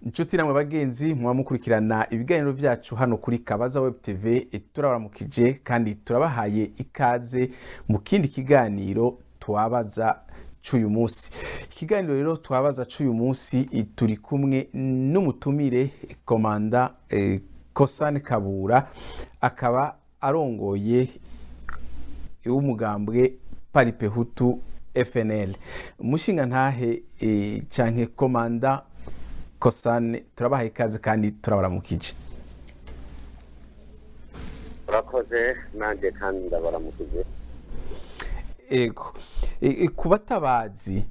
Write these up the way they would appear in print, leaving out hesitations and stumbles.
Inshuti namwe bagenzi muba mukurikirana ibiganiro byacu hano kuri Kabaza Web TV, turabaramukije kandi turabahaye ikaze mu kindi kiganiro twabaza c'uyu munsi. Ikiganiro rero twabaza c'uyu munsi, turi kumwe n'umutumire commandant Kosani Kabura, akaba arongoye w'umugambwe Palipehutu FNL. Umushinga ntahe canke commandant Kosane, turabahaye ikaze kandi turabaramukije. Urakoze, nanjye kandi ndabaramukije. Ego, ku batabazi,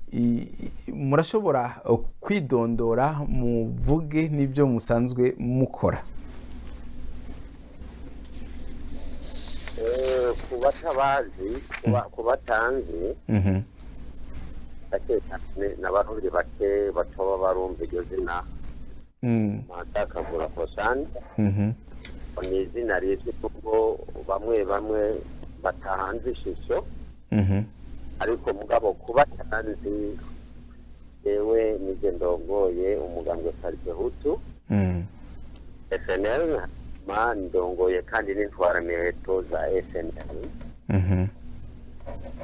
murashobora kwidondora, muvuge n'ibyo musanzwe mukora? Ku batabazi, ku batanzi, bake cyane n'abarundi bake batoba barumva iryo zina. Kabura Kosani ni izina rizwi kuko bamwe bamwe batahanze ishusho, ariko mugabo kuba tanzi, yewe nije ndongoye umugambwe Palipehutu FNL, ma ndongoye kandi n'intwaramiheto za FNL.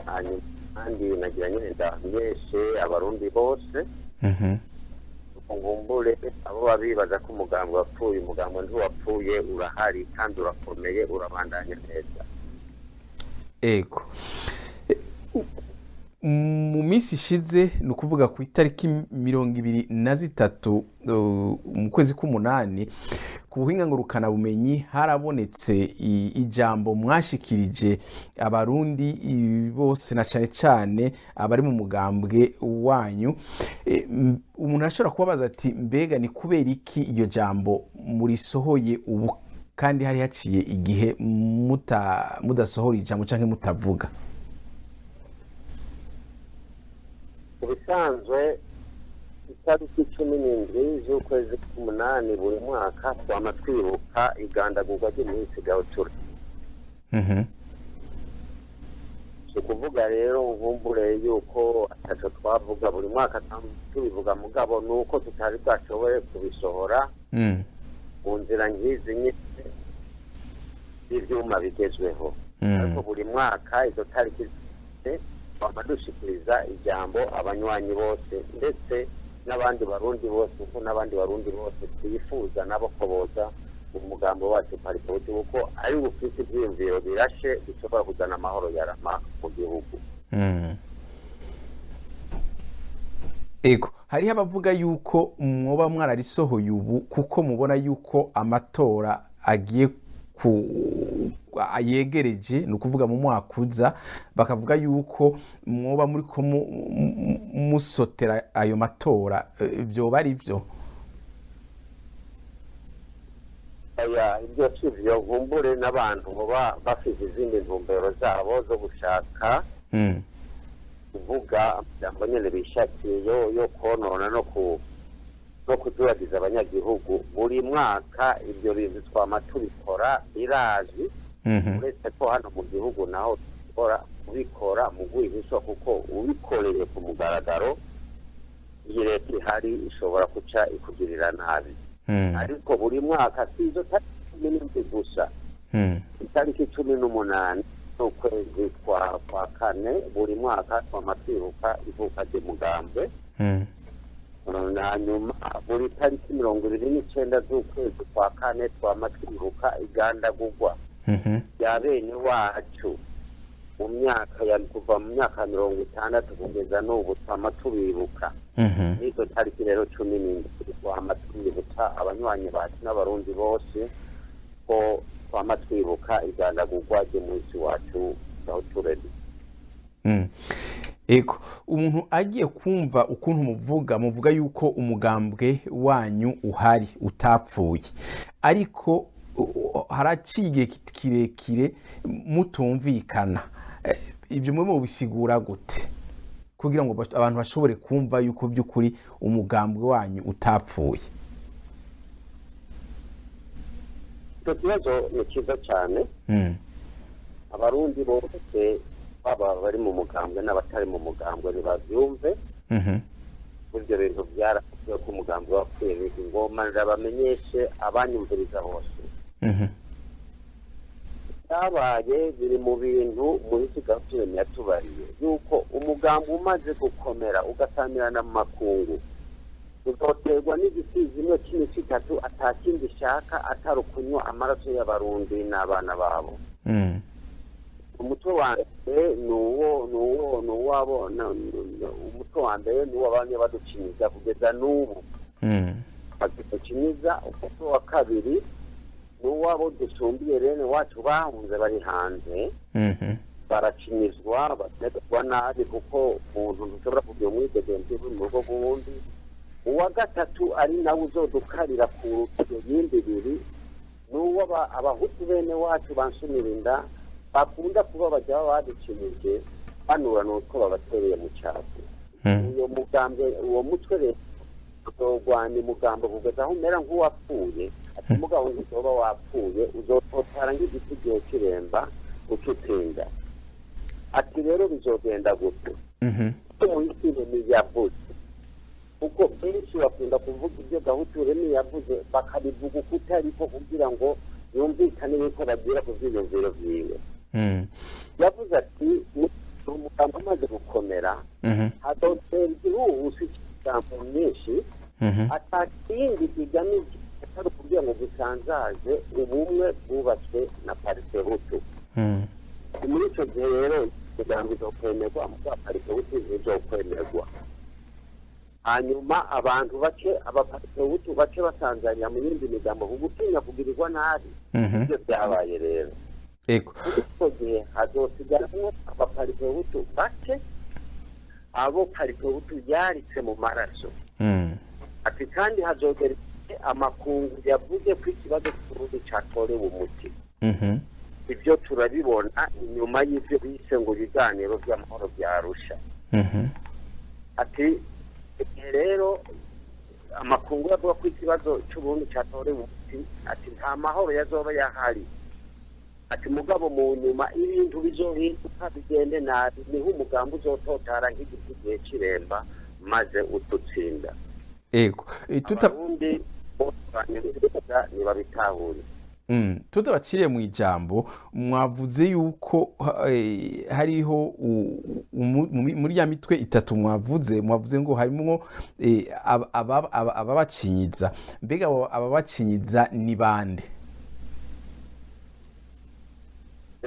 Hanyuma kandi nagira nyine ndamenyeshe Abarundi bose, ngumbure abo babibaza ko umugambwe wapfuye. Umugambwe ntiwapfuye, urahari kandi urakomeye, urabandanya neza. Ego, mu minsi ishize, ni ukuvuga ku itariki 23 mu kwezi k'umunani, ku buhinga ngurukanabumenyi harabonetse ijambo mwashikirije Abarundi bose, na cane cane abari mu mugambwe wanyu. Umuntu arashobora kubabaza ati: "Mbega ni kubera iki iryo jambo murisohoye ubu kandi hari haciye igihe mudasohora ijambo canke mutavuga?" Mu bisanzwe, itariki 17 z'ukwezi k'umunani buri mwaka twama twibuka igandagurwa ry'umuhisi Gahuture. Si ukuvuga rero nkumbure yuko ataco twavuga buri mwaka tubivuga, mugabo ni uko tutari bwashoboye kubisohora mu nzira nk'izi nyine z'ivyuma bigezweho. Ariko buri mwaka izo tariki twama dushikiriza ijambo abanywanyi bose, ndetse n'abandi Barundi bose, kuko n'abandi Barundi bose twifuza nabo ko boza mu mugambo wacu Palipehutu, kuko ari bufise ivyiyumviro birashe bishobora kuzana amahoro yarama mu gihugu. Ego, hariho abavuga yuko mwoba mwararisohoye ubu kuko mubona yuko amatora agiye ku yegereje, ni ukuvuga mu mwaka uza, bakavuga yuko mwoba muriko musotera ayo matora. Vyoba ari vyo? Oya, ibyo si byo. Nkumbure n'abantu baba bafite izindi ntumbero zabo zo gushaka kuvuga amajambo nyene bishakiye yo konona no kuduragiza abanyagihugu. Buri mwaka ibyo bintu twama tubikora, birazi. Uretse ko hano mu gihugu naho tukora kubikora mu rwihishwa, kuko ubikoreye ku mugaragaro iyi leta ihari ishobora guca ikugirira nabi. Ariko buri mwaka, si izo tariki 17 gusa, itariki 18 z'ukwezi kwa kane buri mwaka twama twibuka ivuka ry'umugambwe. Hanyuma buri tariki 29 z'ukwezi kwa kane twama twibuka igandagurwa rya bene wacu mu myaka ya kuva mu myaka 60 kugeza n'ubu twama tubibuka. N'izo tariki rero 17 twama twibuka abanywanyi bacu n'Abarundi bose ko twama twibuka igandagurwa ry'umunsi wacu Gahuturedi. Ego, umuntu agiye kumva ukuntu muvuga yuko umugambwe wanyu uhari utapfuye, ariko haraciye igihe kirekire mutumvikana. Ibyo mwe mubisigura gute kugira ngo abantu bashobore kumva yuko by'ukuri umugambwe wanyu utapfuye? Icyo kibazo ni cyiza cyane. Abarundi bose, baba bari mu mugambwe n'abatari mu mugambwe, ntibavyumve. Ibyo bintu byarakozwe ko umugambi wapfuye. Ni ngoma ndabamenyeshe abanyumviriza bose, byabaye biri mu bintu muri kigali yatubariye yuko umugambi umaze gukomera ugasamirana mu makungu, uzoterwa n'igisizi imwe kimwe itatu, atakindi ishaka atari ukunywa amaraso y'Abarundi n'abana babo. Umutwe wa mbere ni uwabo, umutwe wa mbere ni uwo bamwe baducinyiza kugeza n'ubu baducinyiza. Umutwe wa kabiri ni uwabo dusumbiye, bene wacu bahunze bari hanze, baracinyizwa, bamererwa nabi, kuko umuntu ntushobora kugira umwidegemvye uri mu rugo rw'uwundi. Uwa gatatu, ari nawe uzodukarira ku rugero yindi ibiri, ni uwo Abahutu bene wacu bansumira inda bakunda kuba bajya baducinyije, banura nuko babatereye mu cyavu. Uyo mugambwe, uwo mutwe rero uzogwanya umugambo kugeza aho umera nk'uwapfuye. Ati mugabo ntuzoba wapfuye, uzototara nk'igiti igihe kiremba ucutsinda. Ati rero bizogenda gute? Umuhisi Remi yavuze, kuko benshi bakunda kuvuga ibyo Gahutu Remi yavuze, bakabivuga uko utariko kugira ngo yumvikane yuko bagira ku vyiyumviro vyiwe. Yavuze ati umugambo umaze gukomera, hazotera igihuhusi cy'imigambo myinshi, atakindi kigamije atari ukugira ngo gisanzaze ubumwe bwubatswe na Palipehutu. Muri icyo gihe rero imigambo izokwemerwa, muga Palipehutu izokwemerwa. Hanyuma abantu bake, Abapalipehutu bake, basanzanira mu yindi migambo ku gutinya kugirirwa nabi. Ibyo byabaye rero. Muri icyo gihe hazosigaramwo Abapalipehutu bake, abo Palipehutu yaritse mu maraso. Ati kandi hazogera igihe amakungu yavuze ko ikibazo cy'Uburundi catorewe umuti. Ibyo turabibona inyuma y'ibyo bise ngo ibiganiro by'amahoro bya Arusha. Ati igihe rero amakungu yavuga ko ikibazo cy'Uburundi cyatorewe umuti, ati nta mahoro yazoba yahari. Ati mugabo mu nyuma ibintu bizohinduka bigende nabi, niho umugambi uzototara nk'igiti gihe kiremba maze udutsinda. Ego. Tuta Abarundi bose banyumviriza ntibabitahure. Tutabaciriye mu ijambo, mwavuze yuko hariho muri ya mitwe itatu mwavuze ngo harimwo ababacinyiza. Mbega ababacinyiza ni bande?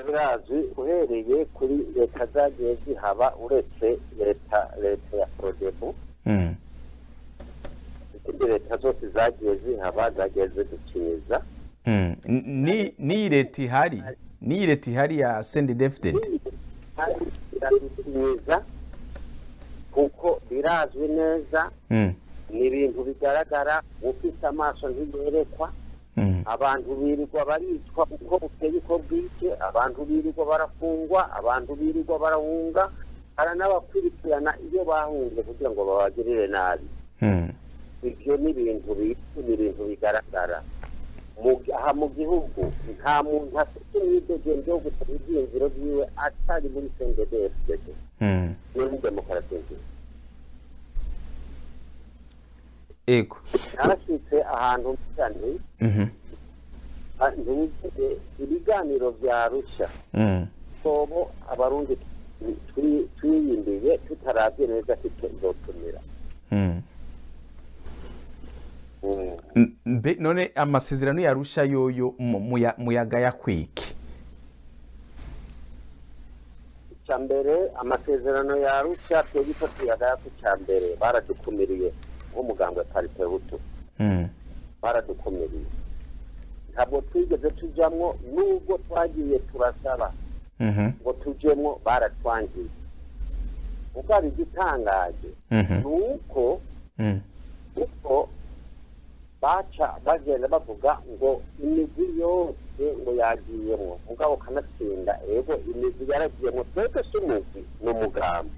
Birazwi, uhereye kuri leta zagiye zihaba, uretse leta ya Frodebu, izindi leta zose zagiye zihaba zagiye ziducinyiza. Ni leta ihari ya CNDD-FDD? Iraducinyiza kuko birazwi neza, ni ibintu bigaragara, ufite amaso ntiyerekwa. Abantu birirwa baricwa uko bukeye uko bwije, abantu birirwa barafungwa, abantu birirwa barahunga, haranabakurikirana iyo bahunze kugira ngo babagirire nabi. Ibyo ni ibintu bizwi, ni ibintu bigaragara. Aha mu gihugu nta muntu afite umwidegemvyo wo gusaba ivyiyumviro vyiwe atari muri CNDD-FDD muri demokarasi nzima. Narashitse ahantu mvuga nti ntiwigeze ibiganiro vya Arusha sobo Abarundi twiyimbiye tutaravye neza tuzotumira. Mbe none amasezerano ya Arusha yoyo muyaga yakwiki? Icya mbere, amasezerano ya Arusha twebwe icyo tuyagaya ku cya mbere, baradukumiriye nk'umugambwe Palipehutu. Baradukumiriye, ntabwo twigeze tujamwo nubwo twagiye turasaba ngo tujemwo, baratwangiye. Mugabo igitangaje ni uko uko baca bagenda bavuga ngo imigwi yose ngo yagiyemwo, mugabo kanatsinda ego imigwi yaragiyemwo, twebwe si umugwi, ni umugambi.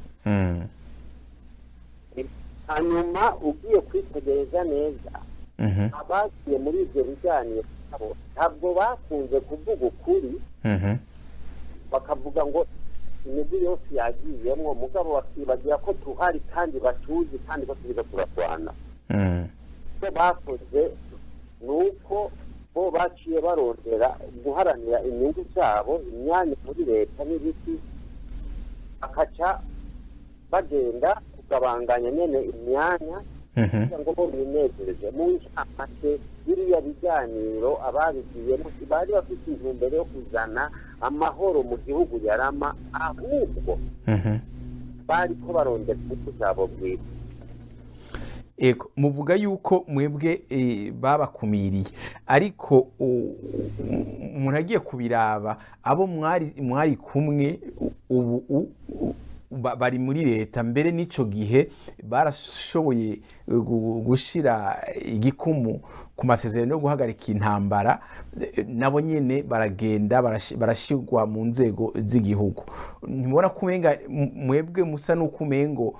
Hanyuma ugiye kwitegereza neza, abagiye muri ibyo biganiro nabo ntabwo bakunze kuvuga ukuri, bakavuga ngo Imigwi yose yagiyemwo, mugabo bakibagira ko tuhari kandi batuzi kandi ko turiko turarwana. Icyo bakoze ni uko bo baciye barondera guharanira inyungu zabo, imyanya muri leta n'ibiti, bakaca bagenda kugabanganya nyene imyanya kugira ngo bo binezereze. Mu ncamake, biriya biganiro ababigiyemo bari bafite intumbero yo kuzana amahoro mu gihugu yarama, ahubwo bariko barondera inyungu zabo bwite. Ego, muvuga yuko mwebwe babakumiriye, ariko umuntu agiye kubiraba, abo mwari kumwe ubu bari muri leta. Mbere n'ico gihe barashoboye gushira igikumu ku masezerano yo guhagarika intambara, nabo nyene baragenda barashirwa mu nzego z'igihugu. Ntimubona ko umenga mwebwe musa n'uko umengo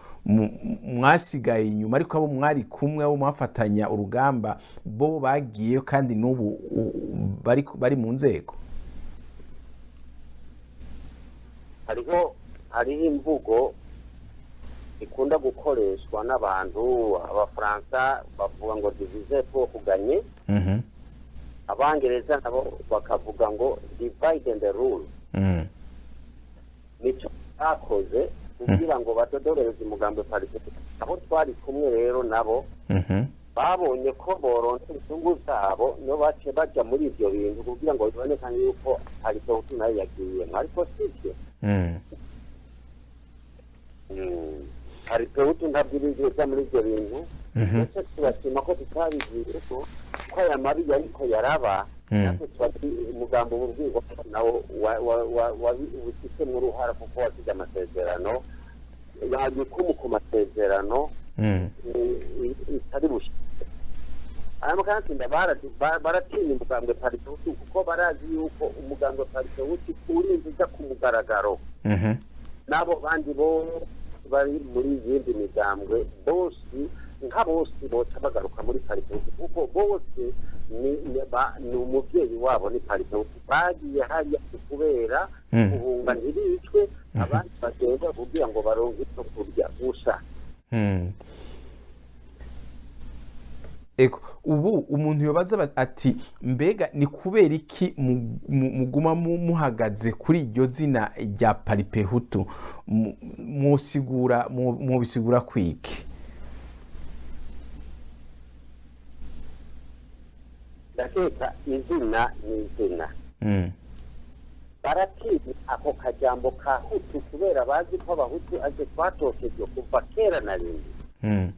mwasigaye inyuma, ariko abo mwari kumwe, abo mwafatanya urugamba, bo bagiyeyo kandi n'ubu bari mu nzego? Hariho imvugo ikunda gukoreshwa n'abantu. Abafaransa bavuga ngo "diviser pour gagner", Abangereza nabo bakavuga ngo "divide and rule". Nicyo bakoze kugira ngo badodorereze umugambi Palipehutu. Abo twari kumwe rero nabo babonye ko borondera inyungu zabo, niyo baciye baja muri ivyo bintu kugira ngo bibonekane yuko Palipehutu nayo yagiyemwo, ariko sivyo. Palipehutu ntabwo irigeza muri ivyo bintu. Ndetse turashima ko tutabigiyeko, ko aya mabi yariko yaraba, natwe tuba umugambo ububwirwa ko nawo ubifitemo uruhara, kuko wasize amasezerano yagikumu ku masezerano itari bushike. Hanyuma kanatsinda baratinya umugambwe Palipehutu, kuko barazi yuko umugambwe Palipehutu urinze uja ku mugaragaro, n'abo bandi bo bari muri yindi migambwe bose, nka bose boca bagaruka muri Palipehutu, kuko bose ni umuvyeyi wabo ni Palipehutu. Bagiye hariya kubera guhunga ntibicwe, abandi bagenda kugira ngo baronke icyo kurya gusa. Ego, ubu umuntu yobaza ati: mbega ni kubera iki muguma muhagaze kuri iryo zina rya Palipehutu? Musigura mubisigura kwiki? Ndakeka izina ni izina. Baratinya ako kajambo ka Hutu kubera bazi ko Abahutu aje twatotejwe kuva kera na rindi.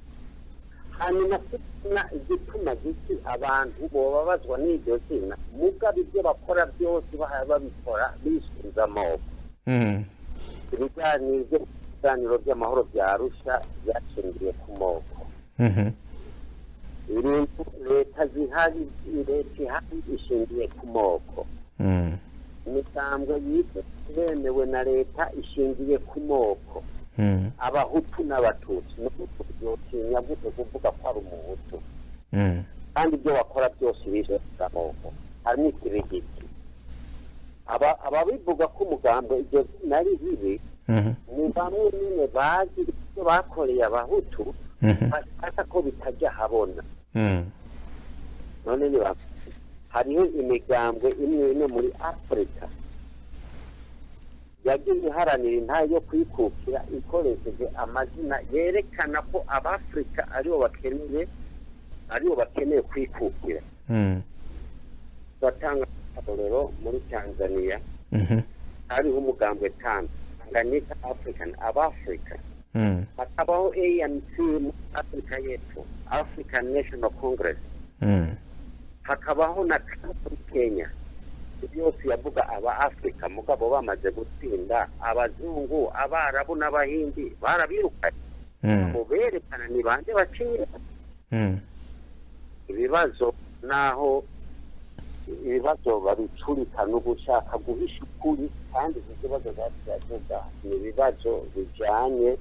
Hanyuma sina igituma giki abantu bobabazwa n'iryo zina, mugabo ibyo bakora byose babikora bisunze amoko. Ibiganiro by'amahoro bya Arusha byashingiye ku moko. Ibintu leta zihari, leta ihari ishingiye ku moko. Imigambwe yitwa bemewe na leta ishingiye ku moko, Abahutu n'Abatutsi. N'ubu yotinya gute kuvuga ko ari Umuhutu kandi ibyo bakora byose bishe amoko? Harimo ikibigiti. Ababivuga ko umugambo ibyo nari bibi ni bamwe nyine bazi ibyo bakoreye Abahutu, bashaka ko bitajya habona. None ni bamwe, hariho imigambwe imwe imwe muri Afurika yagiye iharanira intahe yo kwikukira ikoresheje amazina yerekana ko Abafurika aribo bakeneye kwikukira. Batanga akarorero muri Tanzania, hariho umugambwe TAN, Tanganyika African, Abafurika. Hakabaho ANC muri Afurika y'Epfo, African National Congress. Hakabaho na KANU muri Kenya. Byose yavuga aba Afrika, mugabo bamaze gutsinda, abazungu, Abarabu n'Abahindi barabirukanye. Mu berekana ni bande baciye ibibazo, naho ibibazo babicurika no gushaka guhisha ukuri. Kandi ibyo bibazo turavuga ni ibibazo bijyanye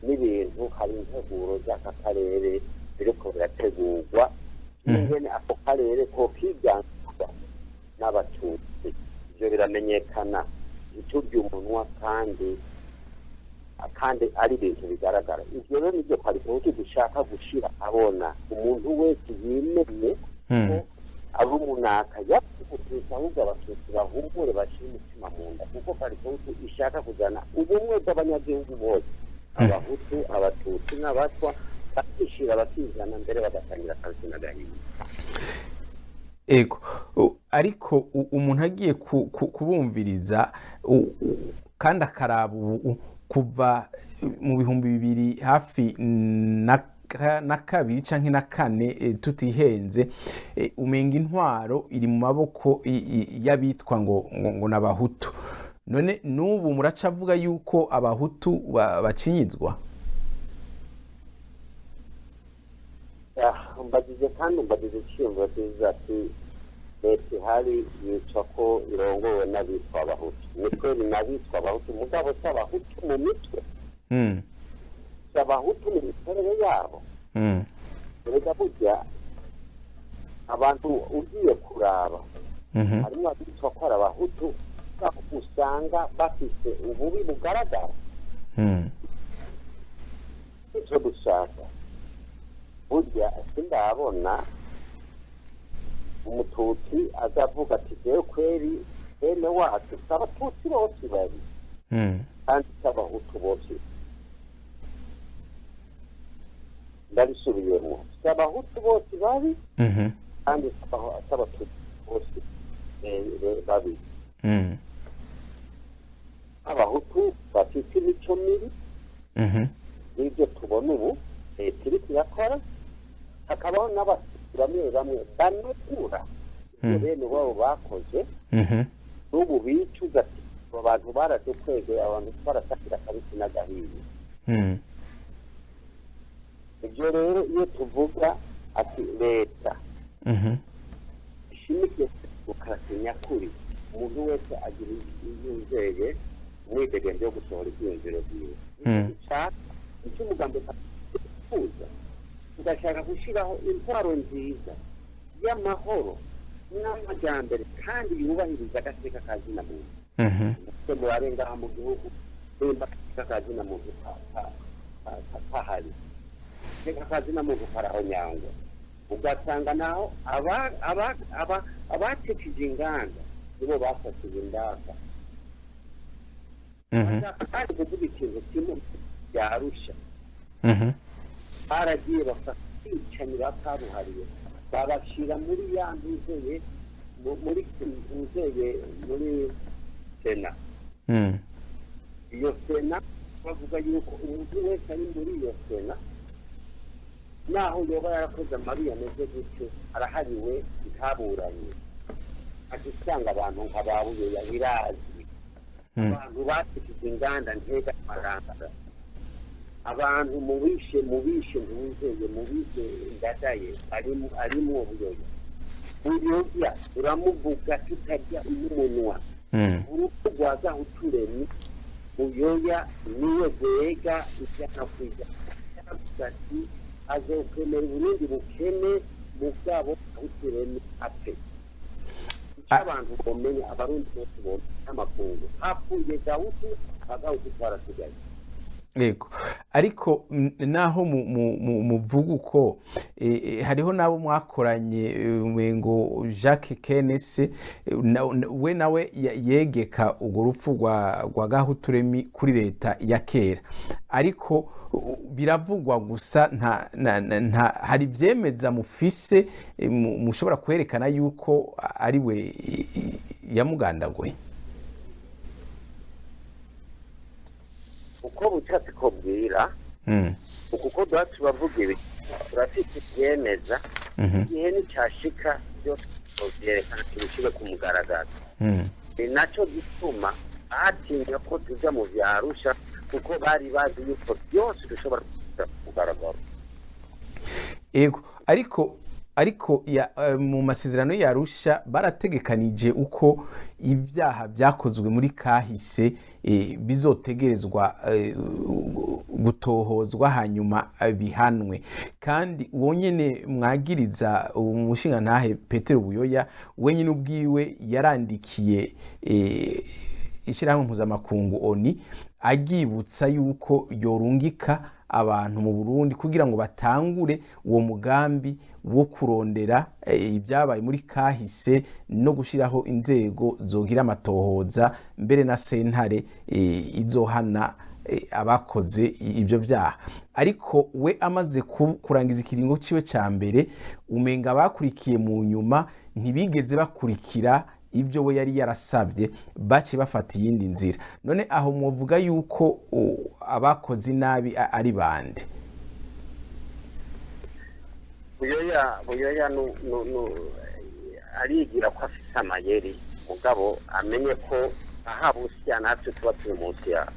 n'ibintu, hari integuro z'aka karere biriko birategurwa n'ingene ako karere ko kiganzwa n'Abatutsi. Ibyo biramenyekana, ntiturye umunwa kandi. Kandi ari ibintu bigaragara. Ibyo rero nibyo Palipehutu dushaka gushira abona, umuntu wese yimenye ko abo umunaka yapfutse, ahubwo Abatutsi bahumure, bashyire umutima mu nda, kuko Palipehutu ishaka kuzana ubumwe bw'abanyagihugu bose, Abahutu, Abatutsi n'Abatwa, bakishira bakizana, mbere bagatangira akazi n'agahinda. Ego, ariko umuntu agiye kubumviriza kandi akaraba ubu kuva mu 2000 hafi na kabiri canke na kane, tutihenze, umenga intwaro iri mu maboko y'abitwa ngo n'Abahutu. None n'ubu muracavuga yuko Abahutu bacinyizwa? Mbagize kandi mbagize icyiyumviro cyiza ati leta ihari yitwa ko irongowe n'abitwa Abahutu. Ni kweri, n'abitwa Abahutu, mugabo si Abahutu mu mitwe, si Abahutu mu mikorere yabo. Erega burya abantu ugiye kuraba, harimo abitwa ko ari Abahutu usanga bafise ububi bugaragara. Icyo dushaka burya, sindabona Umututsi azavuga ati: "Jewe kweri bene wacu si Abatutsi bose babi kandi si Abahutu bose." Ndabisubiyemo: si Abahutu bose babi kandi si Abatutsi bose babi. Abahutu bafite imico mibi, n'ibyo tubona ubu leta iriko irakora, hakabaho n'Abatutsi bamwe bamwe banegura ibyo bene wabo bakoze, n'ubu bicuza ati: "Abo bantu baradukwegeye, abantu twarasakira akabisi n'agahiye." Ibyo rero iyo tuvuga ati leta ishimikiye demokarasi nyakuri, umuntu wese agira yuzeye umwidegemvyo wo gusohora ivyiyumviro vyiwe. Dushaka icyo umugambi twifuza, tugashaka gushyiraho intwaro nziza y'amahoro n'amajyambere kandi yubahiriza agateka ka zina muntu. Ndetse murabe ngaha mu gihugu, nimba agateka ka zina muntu kahari, agateka ka zina muntu karaho nyangwa, ugasanga naho abatekije inganda nibo bafatiye ingamba. Bashaka kandi kuvuga ikintu kimwe byarusha. Baragiye bafata abicanyi bakabuhariwe, babashyira muri ya ntuzeye, muri ntuzeye, muri sena. Iyo sena bavuga yuko umuntu wese ari muri iyo sena, naho yoba yarakoze amabi yameze gutyo, arahariwe ntaburanye. Ati usanga abantu nka ba Buyoya birazwi, abantu batekije inganda ntega amarangara, abantu mubishe ntiwizeye, mubishe Ndadaye arimwo Buyoya. Buyoya uramuvuga tutarya n'umunwa. Urupfu rwa Gahuturemi, Buyoya niwe rwega 100%. Yaravuze ati azokwemera Uburundi bukene, mugabo Gahuturemi apfe. Icyo abantu bomenya, Abarundi bose bomenya n'amakungu, hapfuye Gahutu, Abagahutu twarasigaye. Yego, ariko naho muvuga uko, hariho n'abo mwakoranye, ngo Jacques Kenese, we nawe yegeka urwo rupfu rwa Gahuturemi kuri leta ya kera, ariko biravugwa gusa, nta hari ivyemeza mufise, mushobora kwerekana yuko ari we yamugandaguye? Uko bucatsi ko bwira, uko dwacu bavuga ibi, turafite ivyemeza. Igihe nicyashika byose tuzovyerekana, tubishire ku mugaragaro. Ni nacyo gituma batinya ko tuja mu vyarusha, kuko bari bazi yuko byose dushobora kubishyira ku mugaragaro. Ego, ariko mu masezerano y'Arusha barategekanije uko ibyaha byakozwe muri kahise bizotegerezwa gutohozwa, hanyuma bihanwe. Kandi uwo nyene mwagiriza, umushingantahe Petero Buyoya, wenyine ubwiwe yarandikiye Ishyirahamwe mpuzamakungu ONU, agibutsa yuko yorungika abantu mu Burundi kugira ngo batangure uwo mugambi wo kurondera ibyabaye muri kahise no gushyiraho inzego zogira amatohoza, mbere na sentare izohana abakoze ibyo byaha. Ariko we amaze kurangiza ikiringo ciwe cya mbere, umenga bakurikiye mu nyuma ntibigeze bakurikira ibyo we yari yarasabye, baci bafata iyindi nzira. None aho mwovuga yuko abakoze inabi ari bande? Buyoya arigira ko afise amayeri, mugabo amenye ko aha busya natwe tuba turi munsi yabo.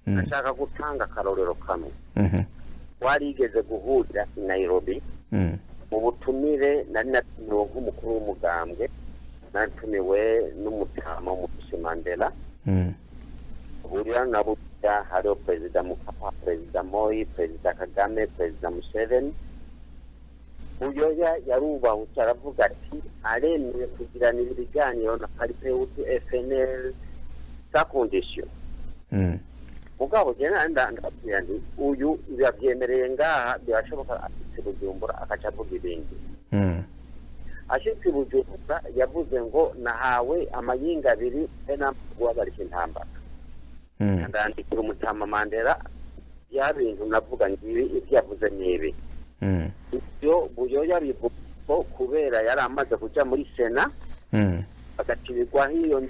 Ashaka gutanga akarorero kamwe. Warigeze guhurira i Nairobi mu butumire nari natumiwe nk'umukuru w'umugambwe, natumiwe n'umutama w'umutusi Mandela. Hurira na burya hariho Perezida Mukapa, Perezida Moi, Perezida Kagame, Perezida Museveni. Buyoya yarubahutse aravuga ati aremeye kugirana ibiganiro na Palipehutu FNL sa condition. Mugabo je ndabwira nti uyu yabyemereye ngaha, birashoboka ashitse Bujumbura akaca avuga ibindi. Ashitse Bujumbura yavuze ngo nahawe amayinga abiri be guhagarika intambara. Ndandikira umutama Mandela ya bintu navuga ngibi, ibyo yavuze nibi. Ibyo Buyoya bivuga ko kubera yari amaze kuja muri sena, agacibirwaho iyo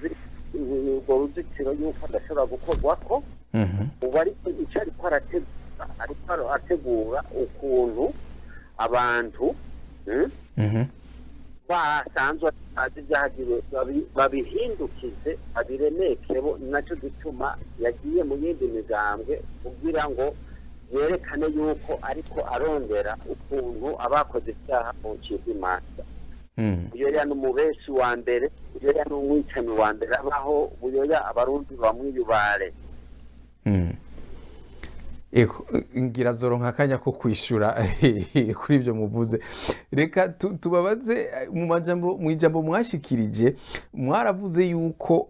urwo ruzitiro yuko adashobora gukorwako. Ubu ariko icyo ariko arategura, ariko ategura ukuntu abantu basanzwe bazi ibyahagiwe babihindukize, babiremekebo. Nacyo gituma yagiye mu yindi migambwe kugira ngo yerekane yuko ariko arondera ukuntu abakoze ibyaha bocibwa imanza. Buyoya ni umubeshi wa mbere, Buyoya ni umwicanyi wa mbere abaho, Buyoya Abarundi bamwiyubare. Ego, ngira zoronka akanya ko kwishura kuri ibyo muvuze. Reka tubabaze mu majambo, mu ijambo mwashikirije mwaravuze yuko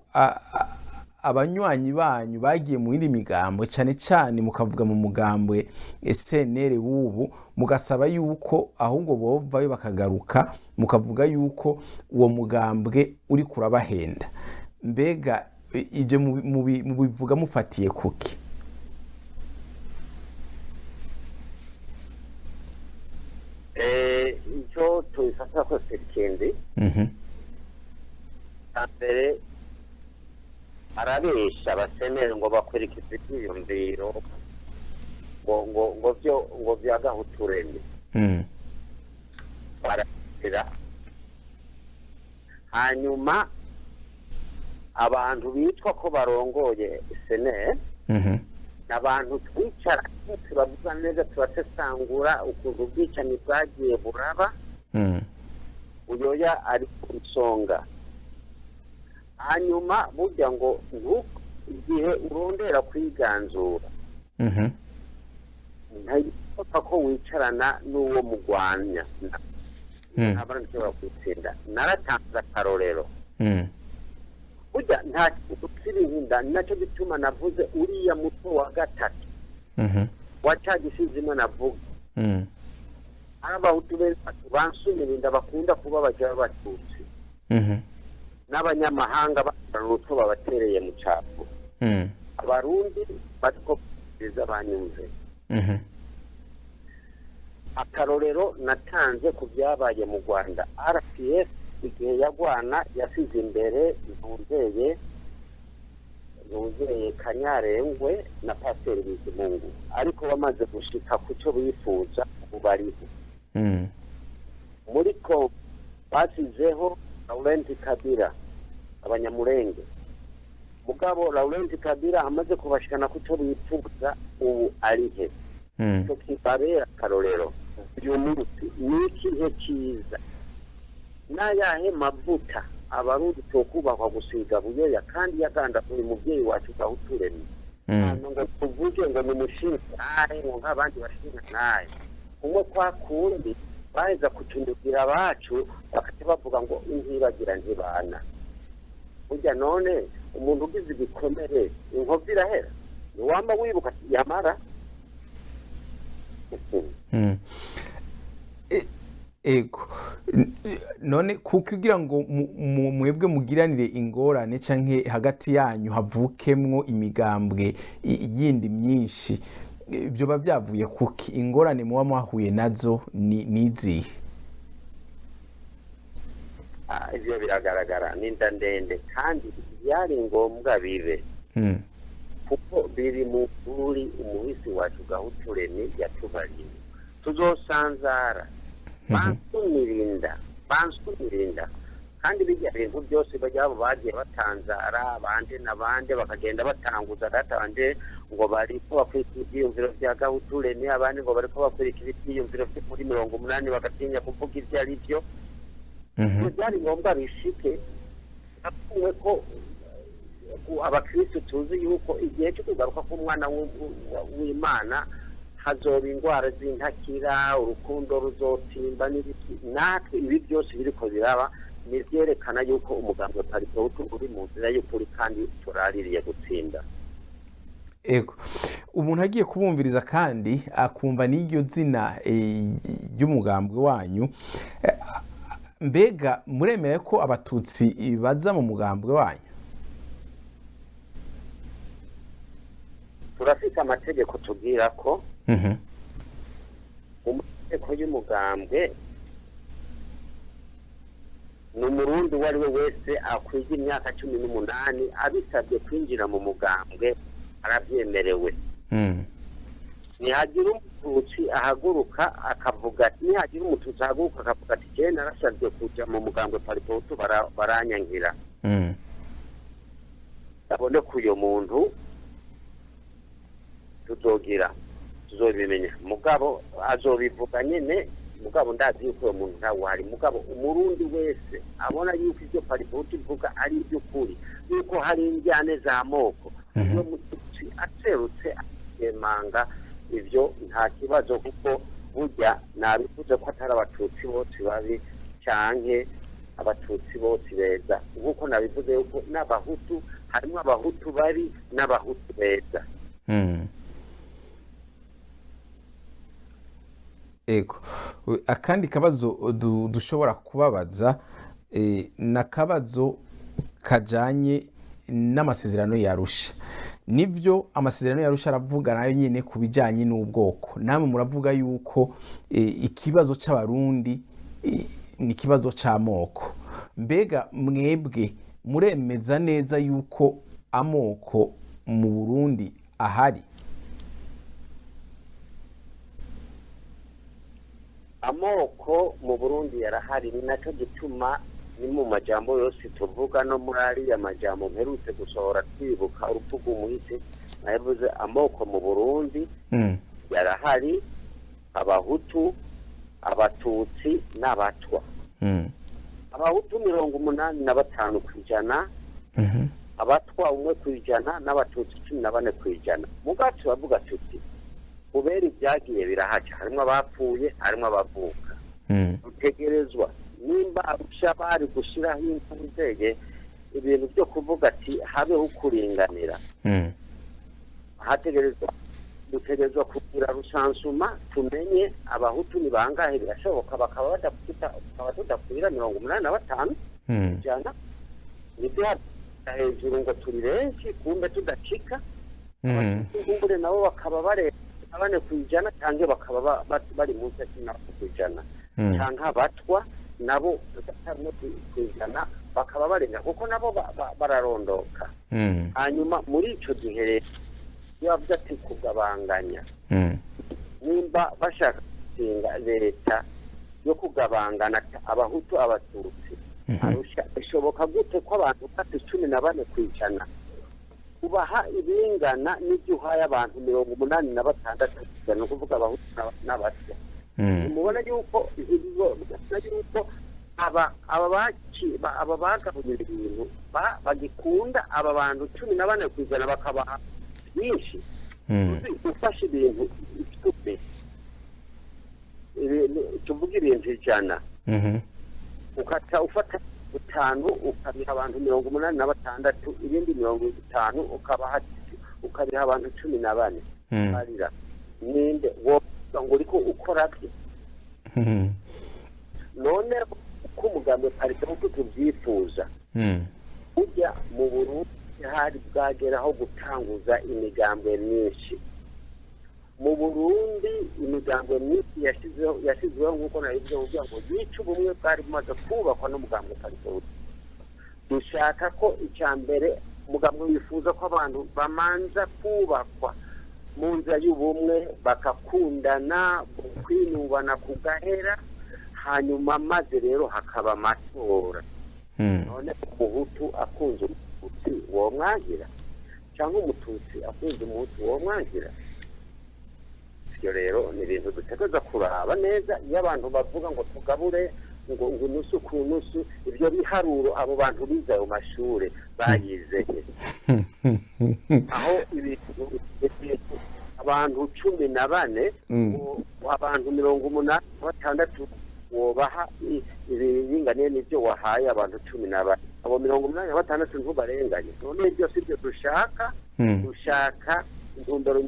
abanywanyi banyu bagiye mu yindi migambo, cyane cyane mukavuga mu mugambwe SNL w'ubu, mugasaba yuko ahubwo bovayo bakagaruka, mukavuga yuko uwo mugambwe uri kurabahenda. Mbega ibyo mubivuga mufatiye kuki? Icyo tubifata ko ikindi mbere arabesha abaseneri ngo bakurikize ibyiyumviro ngo byo ngo bya gahuturemye. Barakira. Hanyuma abantu bitwa ko barongoye seneri abantu twicara turavuga neza, turasesangura ukuntu ubwicanyi bwagiye buraba. Buyoya ari ku isonga. Hanyuma burya ngo igihe urondera kwiganzura, ntibishoboka ko wicarana n'uwo mugwanya, ntabwo nshobora kwitsinda. Naratanze akarorero. Burya nta kintu kiri inda, nacyo gituma navuze uriya muto wa gatatu wa ca gisizimwe navuga. Hari Abahutu benshi bansumira inda bakunda kuba baja b'Abatutsi n'abanyamahanga bazana urutwo babatereye mu capu. Abarundi bariko beza banyumve. Akarorero natanze ku byabaye mu Rwanda, RPF igihe yagwana yasize imbere Ntunzeye Kanyarengwe na Pasiteri Bizimungu, ariko bamaze gushika ku cyo bifuza ubu bariho. Muri Kongo basizeho Laurent Kabila, Abanyamurenge. Mugabo Laurent Kabila amaze kubashikana ku cyo bifuza, ubu arihe? Icyo kibabera akarorero. Uyu munsi ni ikihe cyiza n'ayahe mavuta Abarundi tokubahwa gusiga Buyoya kandi yagandaguye umubyeyi wacu Gahuturemye? Hanyuma ngo tuvuge ngo ni umushinga ngo nk'abandi bashinga naye umwe kwa kundi baheza kutunugira abacu, bakaca bavuga ngo intibagira ntibana. Burya none Umuntu ugize igikomere, inkovu irahera, ntiwamba wibuka yamara. Ego, none kuko kugira ngo mwebwe mugiranire ingorane canke hagati yanyu havukemwo imigambwe yindi myinshi, vyoba vyavuye kuki? Ingorane muba mwahuye nazo ni nizihe? Ivyo biragaragara, n'inda ndende, kandi byari ngombwa bibe, kuko biri mu kuri umuhisi wacu Gahutu Remy yatubariye: tuzosanzara, bansumirinda, bansumirinda. Kandi bijya bintu byose bajya bagiye batanzara abandi n'abandi, bakagenda batanguza data wanje ngo bariko bakurikira ivyiyumviro vya Gahutu Remy, abandi ngo bariko bakurikira ivyiyumviro vyo muri 80, bagatinya kuvuga ivyo ari vyo. Ibyo byari ngombwa bishike, apfuwe ko abakristo tuzi yuko igihe cyo kugaruka k'umwana w'Imana hazoba indwara z'intakira, urukundo ruzotimba n'ibiki. Natwe ibi byose biriko biraba ni ibyerekana yuko umugambi wa Palipehutu uri mu nzira y'ukuri kandi turaririye gutsinda. Ego, umuntu agiye kubumviriza kandi akumva n'iryo zina ry'umugambwe wanyu, mbega muremera ko abatutsi baza mu mugambwe wanyu? Turafite amategeko tubwira ko mu mategeko y'umugambwe ni umurundi uwo ari we wese akwiga imyaka 18 abisabye kwinjira mu mugambwe arabyemerewe. Nihagira umututsi ahaguruka akavuga, nihagira umututsi ahaguruka akavuga ati: "Jewe narasabye kuja mu mugambwe Palipehutu baranyangira," abone ko uyo muntu tuzogira tuzobimenya, mugabo azobivuga nyene. Mugabo ndazi yuko uyo muntu ntawe uhari. Mugabo umurundi wese abona yuko ivyo Palipehutu ivuga ari ivy'ukuri, yuko hari indyane z'amoko, uyo mututsi aserutse akemanga ivyo, nta kibazo, kuko burya nabivuze ko atari abatutsi bose babi canke abatutsi bose beza, nkuko nabivuze yuko n'abahutu harimo abahutu babi n'abahutu beza. Ego, akandi kabazo dushobora kubabaza ni akabazo kajanye n'amasezerano y'Arusha. Nivyo, amasezerano y'Arusha aravuga nayo nyine ku bijanye n'ubwoko. Namwe muravuga yuko ikibazo c'abarundi ni ikibazo c'amoko. Mbega mwebwe muremeza neza yuko amoko mu Burundi ahari? Amoko mu Burundi yarahari. Ni nacyo gituma ni mu majambo yose tuvuga, no muri ariya majambo mperutse gusohora twibuka urupfu rw'umuhisi, navuze amoko mu Burundi yarahari: abahutu, abatutsi n'abatwa. Abahutu 85%, abatwa 1%, n'abatutsi 14%. Mugacu bavuga tuti kubera ibyagiye birahaca, harimo abapfuye, harimo abavuka, dutegerezwa nimba Arusha bari gushyiraho inzego, ibintu byo kuvuga ati habeho kuringanira, hategerezwa dutegerezwa kugira recensement, tumenye abahutu ni bangahe. Birashoboka bakaba bakaba tudakwira 85%, nibyo hejuru ngo turi benshi, kumbe tudacika. Kumbure nabo bakaba barenga 4%, cyangwa bakaba bari munsi ya 10%, cyangwa abatwa nabo 5% bakaba barenga, kuko nabo bararondoka. Hanyuma muri icyo gihe rero iyo bavuze ati kugabanganya, nimba bashaka gushinga leta yo kugabangana abahutu, abatutsi, bishoboka gute ko abantu bafite 14% ubaha ibingana n'ibyo uhaye abantu 86%, ni ukuvuga abahutu n'abatwa? Mubona yuko aba bagabuye ibintu bagikunda aba bantu 14% bakabaha byinshi. Ufashe ibintu 10, tuvuga ibintu 100, ukata ufata 50 ukabiha abantu 86, ibindi 50 ukabaha ukabiha abantu 14. Barira ninde wo ngo uriko ukora bye? None uko umugambi Palipehutu tuvyifuza, ujya mu Burundi hari bwageraho gutanguza imigambwe myinshi mu Burundi. Imigambwe myinshi yashyizweho nk'uko nabivuze, kugira ngo yice ubumwe bwari bumaze kubakwa n'umugambwe Palipehutu. Dushaka ko icya mbere umugambwe wifuza ko abantu bamanza kubakwa mu nzira y'ubumwe, bakakundana, kwinubana kugahera, hanyuma maze rero hakaba amatora. None umuhutu akunze umututsi womwangira, cyangwa umututsi akunze umuhutu womwangira? Ibyo rero ni ibintu dutegereza kuraba neza. Iyo abantu bavuga ngo tugabure ngo nusu ku nusu, ibyo biharuro abo bantu bize ayo mashure bayizeye aho ibintu abantu 14, abantu 86 wobaha ibiringaniye n'ibyo wahaye abantu 14, abo 86 ntubarenganye. None ibyo si byo dushaka. Dushaka intumbero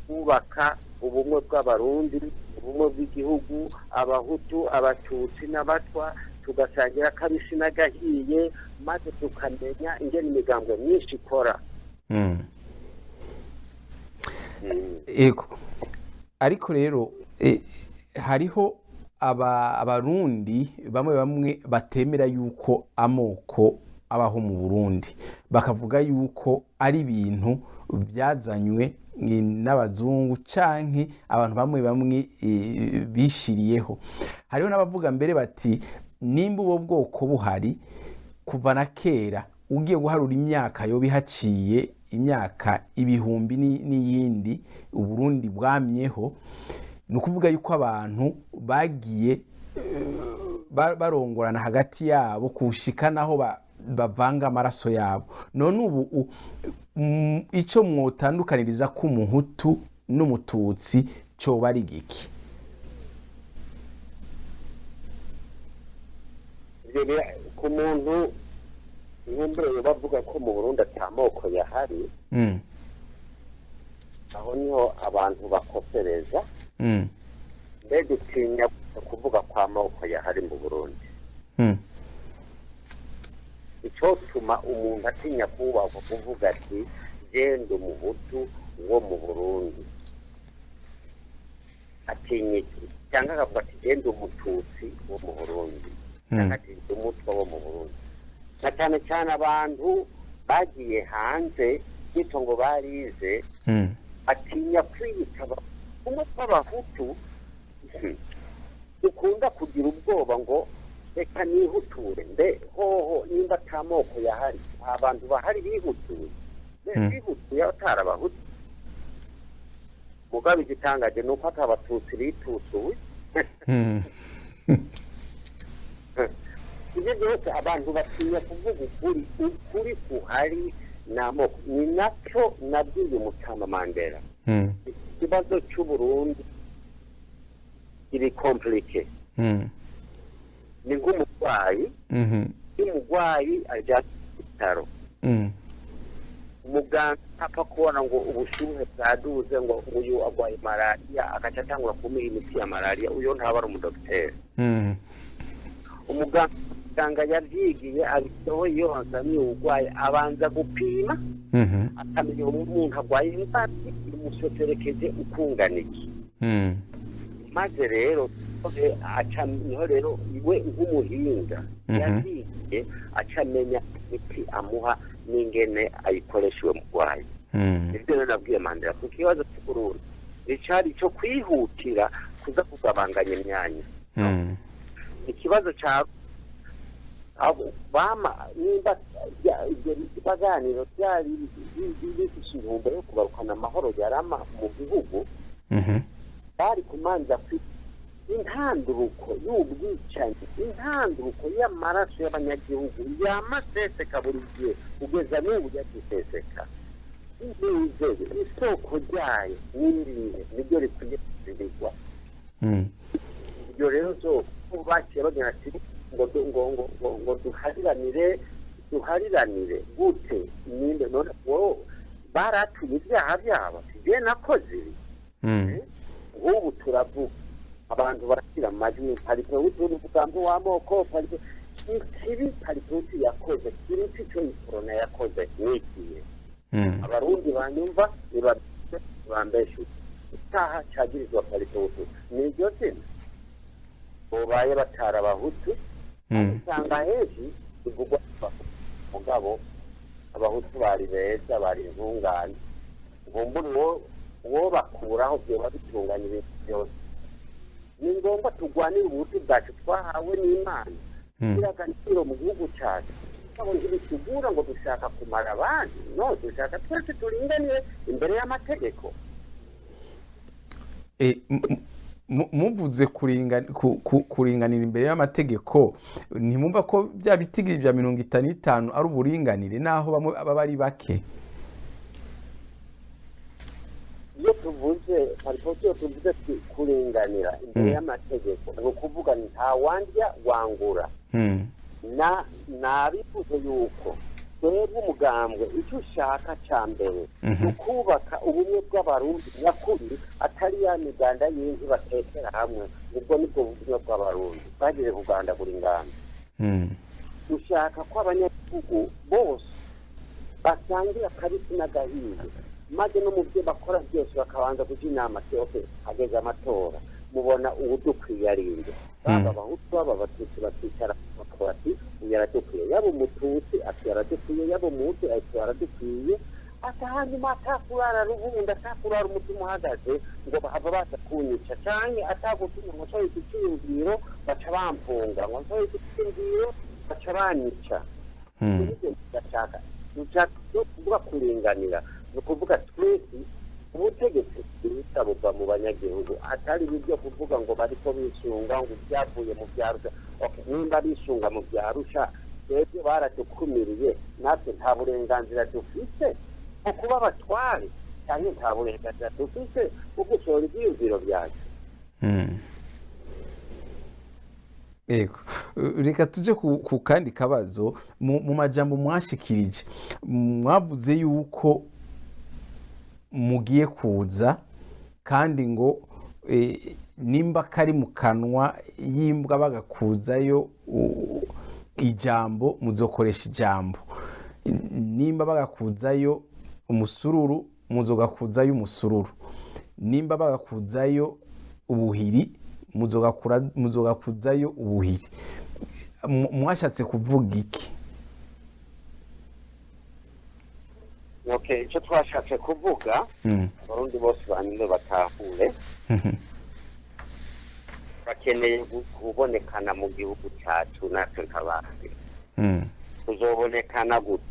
kubaka ubumwe bw'Abarundi, ubumwe bw'igihugu, abahutu, abatutsi n'abatwa, tugasangira akabisi n'agahiye, maze tukamenya ingene imigambwe myinshi ikora. Ego, ariko rero hariho abarundi bamwe bamwe batemera yuko amoko abaho mu Burundi, bakavuga yuko ari ibintu byazanywe n'abazungu canke abantu bamwe bamwe bishiriyeho. Hariho n'abavuga mbere bati nimba ubwo bwoko buhari kuva na kera, ugiye guharura imyaka yoba ihaciye, imyaka ibihumbi n'iyindi Uburundi bwamyeho, ni ukuvuga yuko abantu bagiye barongorana hagati yabo kushika naho bavanga amaraso yabo. None ubu icyo mwotandukaniriza ko umuhutu n'umututsi cyoba ari giki? Ku muntu nkumbure bavuga ko mu Burundi ata moko yahari, aho niho abantu bakosereza. Mbega utinya kuvuga ko amoko yahari mu Burundi? Icyotuma umuntu atinya kubahwa kuvuga ati genda umuhutu wo mu Burundi, atinya iki? Cyangwa akavuga ati genda umututsi wo mu Burundi, cyangwa ati umutwa wo mu Burundi. Na cyane cyane abantu bagiye hanze bityo ngo barize, atinya kwiyita umutwa. Abahutu dukunda kugira ubwoba ngo reka nihuture. Mbe hoho nimba ata moko yahari, nta bantu bahari bihutuye? Bihutuye atari abahutu. Mugabo igitangaje ni uko atabatutsi bitutuye. Ibyo byose abantu batinya kuvuga ukuri. Ukuri kuhari ni amoko. Ni nacyo nabwiye umutama Mandela. Ikibazo cy'Uburundi iri compliqué, ni nk'umurwayi. Iyo umurwayi ajya ku bitaro, umuganga apfa kubona ngo ubushyuhe bwaduze, ngo uyu arwaye malariya, agaca atangura kumuha imiti ya malariya, uyu ntaba ari umudogiteri. Umuganga yabyigiye abiteho, iyo azaniye uburwayi abanza gupima, akamenya umuntu arwaye indwara imuseserekeje ukungana iki. Maze rero aca niho rero we nk'umuhinga yabyigiye aca amenya imiti amuha n'ingene ayikoresha uwo murwayi. Nibyo rero nabwiye Mandela ku kibazo cy'Uburundi, icari cyo kwihutira kuza kugabanganya imyanya. Ikibazo cya abo bama nimba ibyo biganiro byari bifise intumbero yo kugarukana amahoro yarama mu gihugu, bari kumanza intanduruko y'ubwicanyi, intanduruko y'amaraso y'abanyagihugu yamaseseka buri gihe kugeza n'ubu yagiseseka. Nizeye isoko ryayo n'irihe niryo rikwiye kuzirikwa. Ibyo rero zo baciye bagira ati Ngo ngo ngo ngo ngo duhariranire, duhariranire gute? Ninde none wowe baratuye ibyaha byabo? Sije nakoze ibi. Nk'ubu turavuga, abantu barashyira amajwi Palipehutu n'umugambi w'amoko. Ikibi Palipehutu yakoze kiruta icyo Iprona yakoze nikiye? Abarundi banyumva bambeshe, icyaha cyagirizwa Palipehutu ni iryo zina bobaye batara Abahutu. Usanga henshi bivugwa mugabo Abahutu bari beza, bari intungane. Ngumbura uwo bakuraho byoba bitunganya ibintu byose. Ni ngombwa turwanire ubuhutu bwacu twahawe n'Imana, kugira agaciro mu gihugu cyacu. Abo ntibitugura ngo dushaka kumara abandi, no dushaka twese turinganire imbere y'amategeko. Muvuze kuringanira imbere y'amategeko, ntimwumva ko bya bitigiri bya 55 ari uburinganire, naho bamwe baba ari bake? Iyo tuvuze Palipehutu, iyo tuvuze kuringanira imbere y'amategeko, ni ukuvuga nta wandya wangura. Na nabivuze yuko twebwe umugambwe icyo ushaka cya mbere ni ukubaka ubumwe bw'Abarundi nyakuri, atari ya miganda y'inki batekera hamwe. Ubwo nibwo bumwe bw'Abarundi bwagiye kugandagura inganda. Dushaka ko abanyagihugu bose basangira akabisi n'agahiye, maze no mu byo bakora byose bakabanza kujya inama ati: "Okay, hageze amatora, mubona uwudukwiye arinde?" Baba Abahutu, baba Abatutsi, bakicara bakavuga ati: "Uyu aradukwiye." Yaba Umututsi ati: "Aradukwiye." Yaba Umuhutu ati: "Aradukwiye." Ati hanyuma atakurara ruhunda, atakurara umutima uhagaze ngo bahava baza kunyica, canke atagutuma ngo nsohoye iki cyiyumviro baca bamfunga, ngo nsohoye iki cyiyumviro baca banyica. Nibyo tudashaka. Dushaka kuvuga kuringanira, ni ukuvuga twese ubutegetsi bwiza buva mu banyagihugu, atari ibyo kuvuga ngo bariko bisunga ngo ibyavuye mu byarusha. Okay, nimba bisunga mu byarusha, twebwe baradukumiriye, natwe nta burenganzira dufise bwo kuba abatware, cyangwa nta burenganzira dufise bwo gusohora ibyiyumviro byacu? Ego, reka tuje ku kandi kabazo. Mu majambo mwashikirije, mwavuze yuko mugiye kuza, kandi ngo nimba kari mu kanwa y'imbwa bagakuzayo ijambo, muzokoresha ijambo. Nimba bagakuzayo umusururu, muzogakuzayo umusururu. Nimba bagakuzayo ubuhiri, muzogakuzayo ubuhiri. Mwashatse kuvuga iki? Okay, icyo twashatse kuvuga, Abarundi bose banyine batahure, bakeneye kubonekana mu gihugu cyacu. Natwe nk'abandi tuzobonekana gute?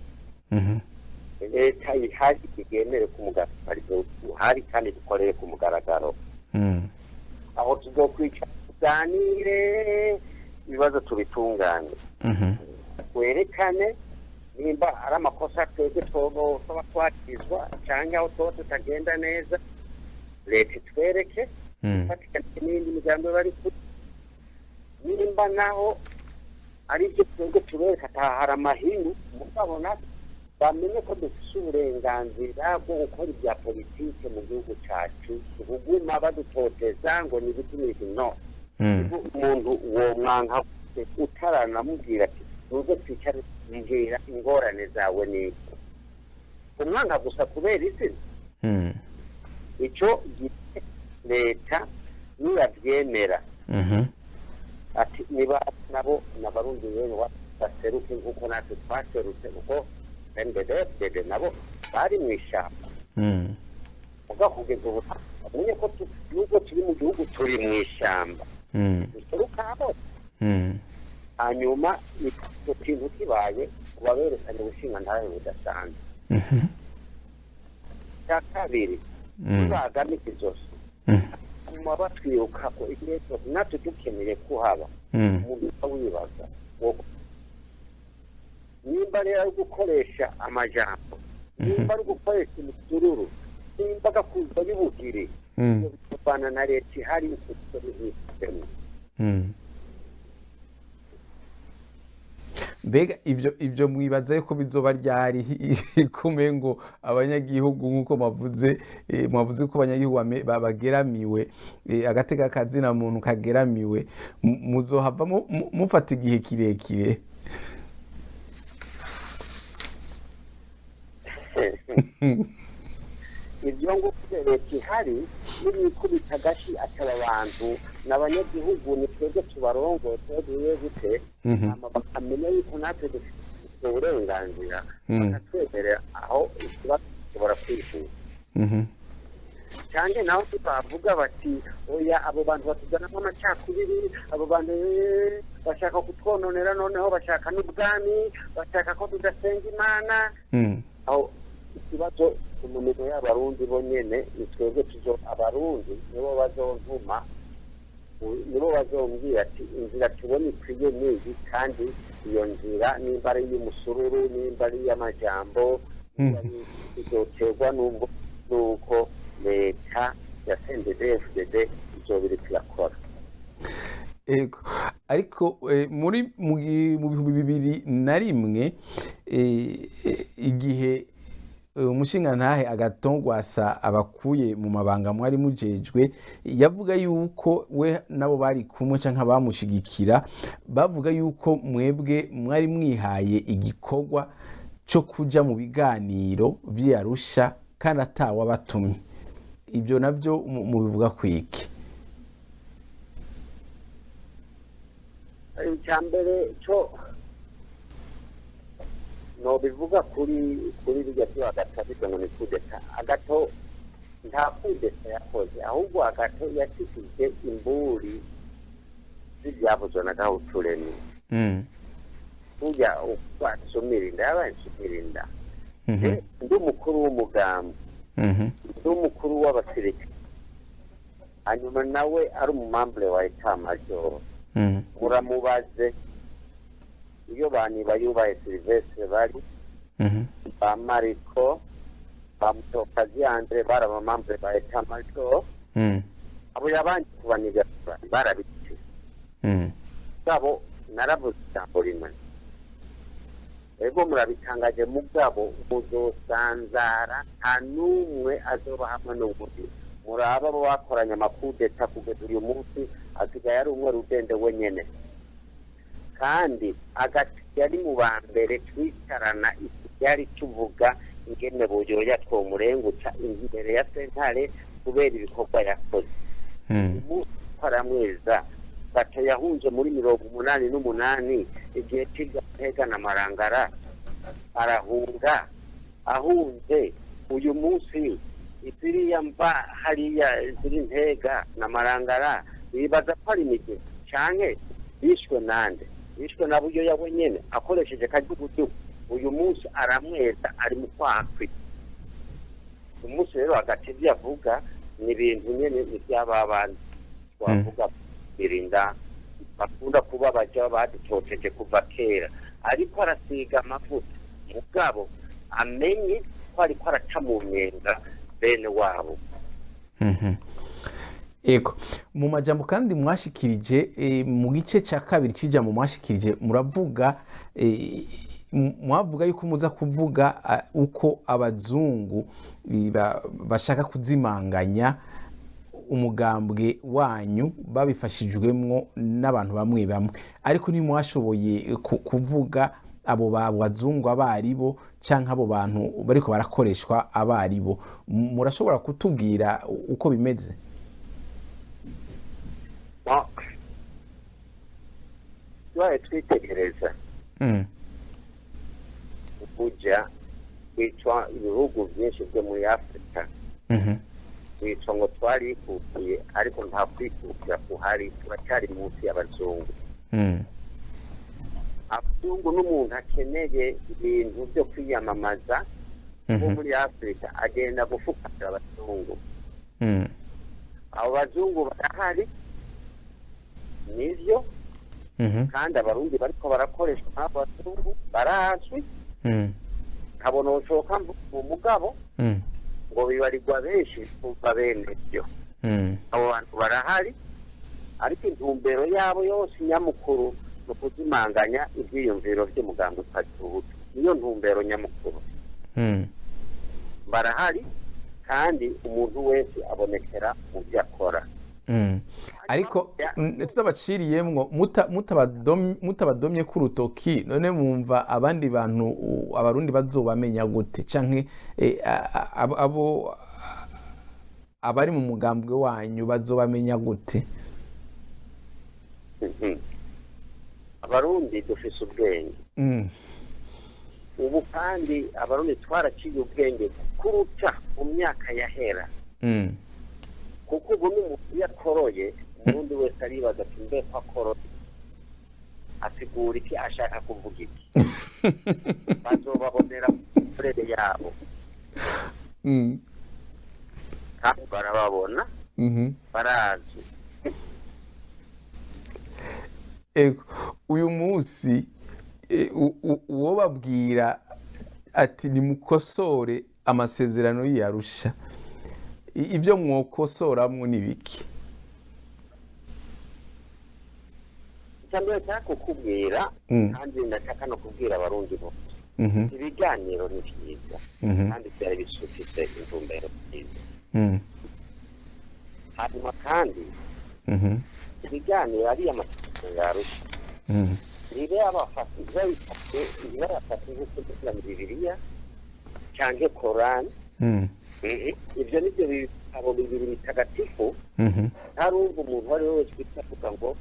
Leta ihari igemere ku mugaragaro uhari kandi dukorere ku mugaragaro. Aho tuzokwicara tuganire ibibazo, tubitunganye, twerekane nimba ari amakosa twebwe twoba twakizwa cyangwa aho tuba tutagenda neza, leta itwereke, ifatikanye n'iyindi migambi bari kuri. Nimba naho ari byo twebwe tubereka atahara amahinyu, mugabo natwe bamenye ko dufise uburenganzira bwo gukora ibya politike mu gihugu cyacu. Kuguma badutoteza ngo ni ibiki n'ibiki, no. Umuntu uwo mwanka utaranamubwira ati: "Nuze twicare, mbwira ingorane zawe ni iki?" Umwanka gusa kubera izina. Icyo gihe leta niyabyemera, ati niba nabo n'Abarundi rero baseruke nk'uko natwe twaserutse, kuko MDD nabo bari mu ishyamba. Muga kugeza ubu bamenye ko nubwo turi mu gihugu, turi mu ishyamba, duseruka hose. Hanyuma icyo kintu kibaye, kuba berekanye ubushingantahe budasanzwe. Icya kabiri, nibagamika izosi guma batwiruka ko igihe cyose natwe dukeneye kuhaba, umuntu uba wibaza ngo nimba rero ari gukoresha amajambo, nimba ari gukoresha imisururu, nimba agakuza y'ubuhiri, ibyo bivana na leta ihari uko bihitemo. Mbega ivyo mwibaza yuko bizoba ryari, kumengo abanyagihugu, nk'uko mwavuze ko abanyagihugu bageramiwe, agateka kazina muntu kageramiwe, muzohava mufata igihe kirekire? Ibyo ngubyo leta ihari n'ibikubita agashi, ataba abantu n'abanyagihugu, ni twebwe tubarongoye, twebwe gute, hama bakamenya yuko natwe dufite uburenganzira, bakatwemerera, aho ikibazo gishobora kwihuta. Cyane naho bavuga bati: "Oya, abo bantu batuzanamo amacakubiri, abo bantu bashaka kutwononera, noneho bashaka n'ubwami, bashaka ko tudasenga Imana," aho ikibazo mu minwe y'Abarundi bo nyene. Ni twebwe tuzo, Abarundi nibo bazontuma, nibo bazombwira ati: "Inzira tubona ikwiye niyi." Kandi iyo nzira, nimba ari iy'umusururu, nimba ari iy'amajambo, nimba ari, izoterwa n'ubwo n'uko leta ya CNDD-FDD izoba iriko irakora. Ego, ariko muri mu 2001, igihe umushingantahe Agathon Rwasa abakuye mu mabanga mwari mujejwe, yavuga yuko we nabo bari kumwe canke abamushigikira bavuga yuko mwebwe mwari mwihaye igikorwa co kuja mu biganiro vy'Arusha kandi atawabatumye. Ibyo navyo mubivuga kwiki? Icya mbere cyo nobivuga kuri bijya byo Agathon bivuga ngo ni kudeta, Agathon nta kudeta yakoze, ahubwo Agathon yashikije imburi z'ibyavuzwe na Gahuturemi. Burya uko asumira inda, yabaye nsumira inda. Ndi umukuru w'umugambi, ndi umukuru w'abasirikare, hanyuma nawe ari umumambure wa état-major. Muramubaze iyo Banibayubahe Sylvestre bari, ba Mariko, ba Mutokazi Andre, bari abamambure ba état-major. Abo yabanje kubaniga barabice. Mugabo naravuze ijambo rimwe: "Ego, murabitangaje, mugabo muzosanzara, nta n'umwe azoba hamwe n'ubundi." Muraba abo bakoranye amakudeta, kugeza uyu munsi asigaye ari umwe rudende wenyene. Kandi agati yari mu ba mbere twicarana i Kigali tuvuga ingene Buyoya twomurengutsa imbere ya sentare kubera ibikorwa yakoze. Umunsi aramweza gato yahunze muri 88, igihe c'Igahega na Marangara, arahunga. Ahunze, uyu munsi ziriya mva hariya ziri Ntega na Marangara, bibaza ko ari imigezi canke bishwe nande? Bishwe na Buyoya wenyene akoresheje kajugujugu. Uyu munsi aramweza, ari mu kwakwi. Umunsi rero hagati ivyo avuga ni ibintu nyene ni ivy'ababandi twavuga birinda bakunda kuba baja badutoteje kuva kera. Ariko arasiga amavuta, mugabo amenye ko ariko araca mu myenga bene wabo. Ego, mu majambo kandi mwashikirije, mu gice cya kabiri cy'ijambo mwashikirije, muravuga, mwavuga yuko muza kuvuga uko abazungu bashaka kuzimanganya umugambwe wanyu babifashijwemwo n'abantu bamwe bamwe, ariko ntimwashoboye kuvuga abo bazungu abaribo canke abo bantu bariko barakoreshwa abaribo. Murashobora kutubwira uko bimeze? Bon, tubaye twitegereza ukuja kwicwa ibihugu byinshi byo muri Afurika, kwicwa ngo twarikukiye, ariko nta kwikukira kuhari, turacyari munsi y'abazungu. Abazungu n'umuntu akeneye ibintu byo kwiyamamaza wo muri Afurika agenda gufukamira abazungu. Abo bazungu barahari nivyo, kandi Abarundi bariko barakoreshwa n'abo bazungu barazwi. Nkabona ushoka mu mugabo ngo bibarirwa benshi kumva bene byo. Abo bantu barahari, ariko intumbero yabo yose nyamukuru Ni ukuzimanganya ibyiyumviro by'umugambwe Palipehutu, niyo ntumbero nyamukuru. Barahari, kandi umuntu wese abonekera mu byo akora. Ariko tutabaciriyemwo, mutabadomye ku rutoki, none mwumva abandi bantu, Abarundi bazobamenya gute, canke abo abari mu mugambwe wanyu bazobamenya gute? Abarundi dufise ubwenge. Ubu kandi Abarundi twaraciye ubwenge kuruta mu myaka yahera, kuko ubu n'umuntu iyo akoroye, umurundi wese aribaza ati: "Mbe ko akoroye asigura iki? Ashaka kuvuga iki?" Bazobabonera mikorere yabo. Kandi barababona. Barazi. Ego, uyu munsi uwo babwira ati: "Nimukosore amasezerano y'Arusha," ibyo mwokosoramwo ni biki? Icya mbere nshaka kukubwira, kandi ndashaka no kubwira Abarundi bose, ibiganiro ni byiza, kandi byari bifite intumbero nziza. Hanyuma kandi ibiganiro ariya masezerano y'Arusha, ntibayafate nk'uko bivuga mu Bibiliya cyangwa Korani. Ibyo nibyo bitabo bibiri bitagatifu. Ntarumva umuntu uwo ari we wese wita avuga ngo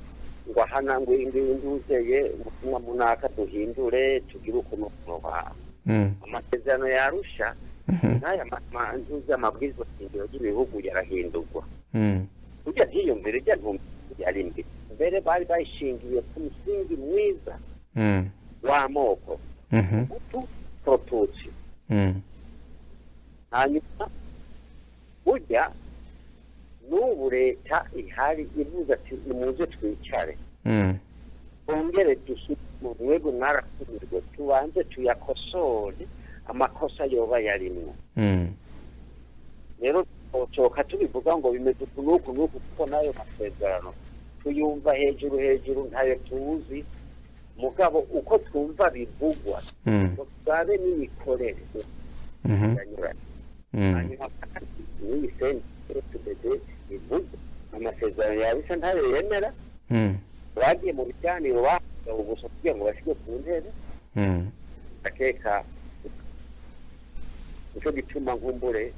ahana ngo induzeye ubutumwa munaka, duhindure, tugire ukuntu ba amasezerano y'Arusha n'aya ntuzi amabwirizwa shingiro y'ibihugu yarahindurwa. Burya ntiyumvire ijya ntumbero yari mbi mbere, bari bayishingiye ku musingi mwiza w'amoko Hutu, Tutsi. Hanyuma burya n'ubu leta ihari ivuze ati: "Nimuze twicare, twongere dusubire mu rwego mwarakumirwe, tubanze tuyakosore amakosa yoba yarimwo." Rero twocoka tubivuga ngo bimeze uku n'uku n'uku, kuko n'ayo masezerano tuyumva hejuru hejuru, ntayo tuzi. Mugabo uko twumva bivugwa, ngo turabe n'imikorere yanyuranye. Hanyuma kandi n'iyi CNDD ivuga amasezerano y'Arusha ntayo yemera. Bagiye mu biganiro bahawe gusa kugira ngo bashyirwe ku ntebe. Ndakeka nicyo gituma nkumbure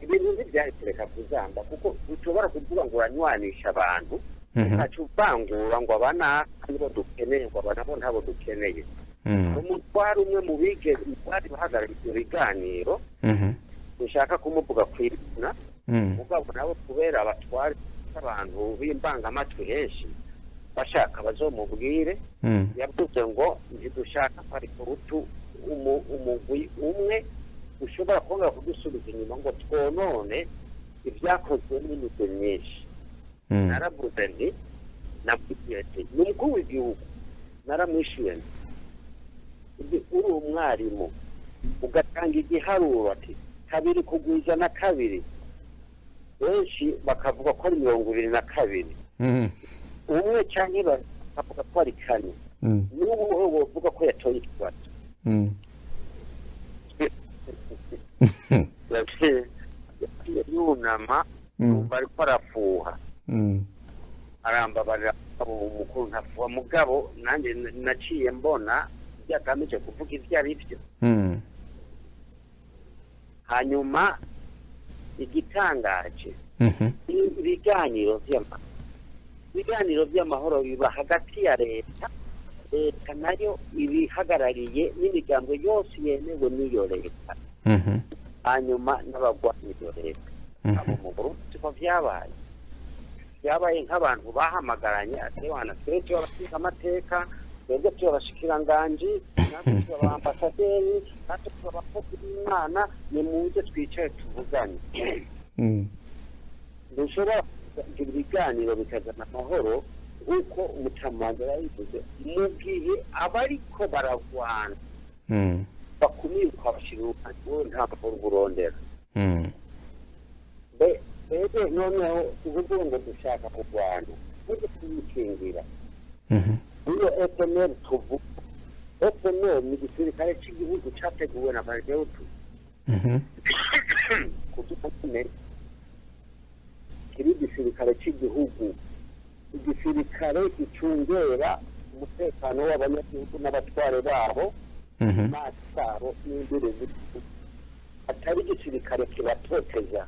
ibintu ntibyari kureka kuzamba, kuko ushobora kuvuga ngo uranywanisha abantu, ukaca uvangura ngo aba naka nibo dukeneye, ngo aba nabo ntabo dukeneye. Umutware umwe mu bige bari bahagarariye ibyo biganiro, dushaka kumuvuga ku izina, mugabo nabo kubera abatware abantu b'imbangamatwi henshi bashaka bazomubwire, yavuze ngo ntidushaka Palipehutu, umugwi umwe ushobora kongera kudusubiza inyuma ngo twonone ibyakozwe n'imigwi myinshi. Naravuze nti, nabwiye ati ni umukuru w'igihugu, naramwishuye nti: "Uri umwarimu ugatanga igiharuro ati kabiri kugwiza na kabiri, benshi bakavuga ko ari 22, umwe cyangwa bakavuga ko ari kane, n'ubu wowe wovuga ko yatoye ikibazo?" Yaciye yunama, yumva ariko arafuha, arambabarira. Umukuru ntafuha, mugabo nanjye naciye mbona ibyo agamije kuvuga ibyo ari byo. Hanyuma igitangaje, ibiganiro by'amahoro biba hagati ya leta, leta nayo ibihagarariye n'imigambo yose yemewe n'iyo leta, hanyuma n'abagwanya iyo leta. Abo mu Burundi siko vyabaye. Byabaye nk'abantu bahamagaranye ati: "Wana, twebwe tubabashinga amateka, twebwe tubabashikiranganji, natwe tuba ambasaderi, natwe tuba abakozi b'Imana, nimuze twicare tuvugane." Ntushobora kugira ibiganiro bikazana amahoro nk'uko umucamanza yabivuze, mu gihe abariko baragwana bakumiye ukabashira uruhande, wowe nta mahoro uba urondera. Mbese noneho tuvuge ngo dushaka kurwana, tujye kuyikingira. Iyo FNL tuvuga, FNL ni igisirikare cy'igihugu cyateguwe na Palipehutu kugira nyine kiri igisirikare cy'igihugu, igisirikare gicungera umutekano w'abanyagihugu n'abatware babo, amazi yabo n'imbibe z'igihugu, atari igisirikare kibatoteza,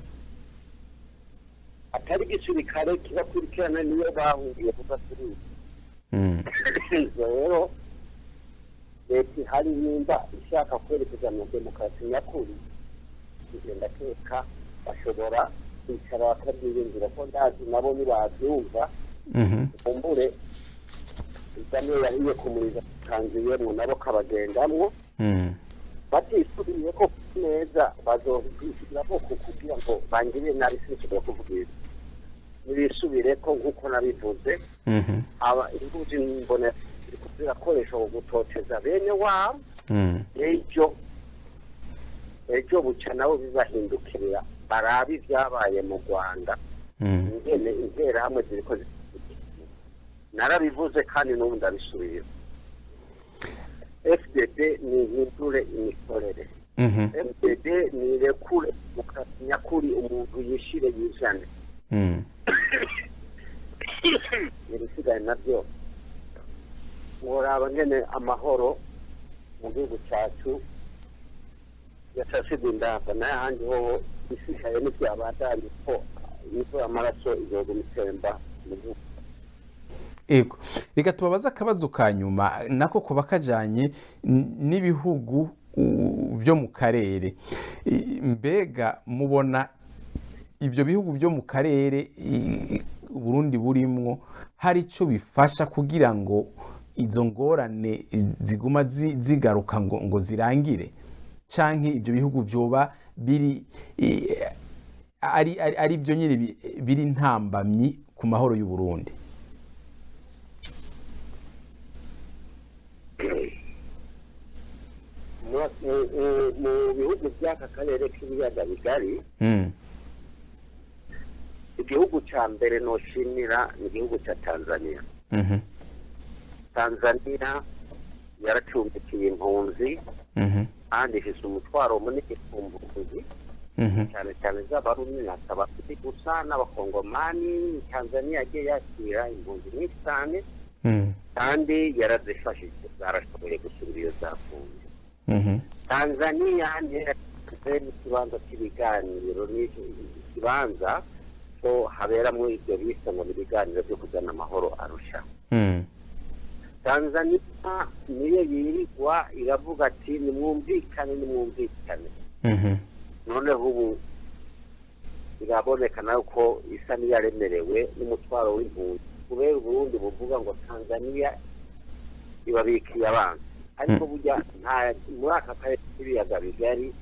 atari igisirikare kibakurikirana niyo bahungiye kuva kuri ibyo. Rero leta ihari, nimba ishaka kwerekeza mu demokarasi nyakuri, igenda keka bashobora kwicara bakabyiyumvira, ko ndazi nabo ntibabyumva. Kumbure niyo yahiye kumuriza kanziyemwo nabo kabagendamwo. Batisubiye ko neza, bazokwisubirako kugira ngo bangire nabi. Sinshobora kuvuga ibi, nibisubire ko nk'uko nabivuze. Aba imbuzi mbona ziriko zirakoresha mu gutoteza bene wabo. Ejo ejo buca nabo bibahindukirira, barabe ibyabaye mu Rwanda, ingene interahamwe ziriko narabivuze kandi n'ubu ndabisubira. FDD nihindure imikorere. FDD nirekure demokarasi nyakuri, umuntu yishire yizane. Ibisigaye nabyo woraba ngene amahoro mu gihugu cyacu yasasiga indamba, n'ahandi hoho isigaye ntibyabandanye ko imvura y'amaraso izoguma itemba mu gihugu. Ego, reka tubabaze akabazo ka nyuma, nako kuba kajanye n'ibihugu byo mu karere. Mbega mubona ibyo bihugu byo mu karere Burundi burimwo hari icyo bifasha kugira ngo izo ngorane ziguma zigaruka ngo zirangire, canke ibyo bihugu vyoba biri ari byo nyine biri ntambamyi ku mahoro y'u Burundi? Mu bihugu by'aka karere k'ibiyaga bigari, igihugu cya mbere noshimira ni igihugu cya Tanzania. Tanzania yaracumbikiye impunzi kandi ifise umutwaro munini ku mpunzi, cyane cyane z'Abarundi, n'Abarundi gusa n'Abakongomani. Tanzania yagiye yakira impunzi nyinshi cyane kandi yarazifashije, zarashoboye gusubira iyo zavuye. Tanzania yarakoze n'ikibanza cy'ibiganiro, n'ikibanza cyo haberamwo ibyo bise ngo ni ibiganiro byo kuzana amahoro Arusha. Tanzania niyo yirirwa iravuga ati: "Nimwumvikane, nimwumvikane." Noneho ubu biraboneka nayo ko isa n'iyaremerewe n'umutwaro w'impunzi, kubera Uburundi buvuga ngo Tanzania ibabikiye abana. Ariko burya nta muri aka karere k'ibiyaga bigari,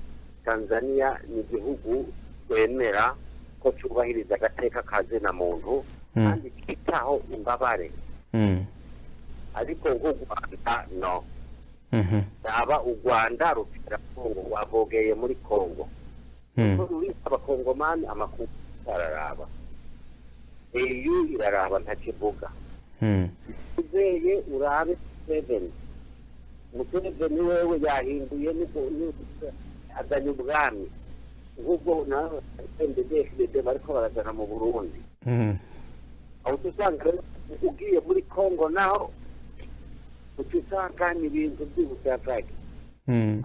Tanzania ni igihugu twemera ko cyubahiriza agateka ka zina muntu kandi kitaho imbabare. Ariko nk'u Rwanda no raba u Rwanda rutera Kongo, wavogeye muri Kongo, kuko ruri Abakongomani, amakuru araraba, EU iraraba ntakivuga. Uzeye urabe Museveni, Museveni wewe yahinduye azanye ubwami nk'ubwo nawe CNDD-FDD bariko barazana mu Burundi. Aho usanga rero ugiye muri Kongo naho uca usanga ni ibintu by'ubusakake.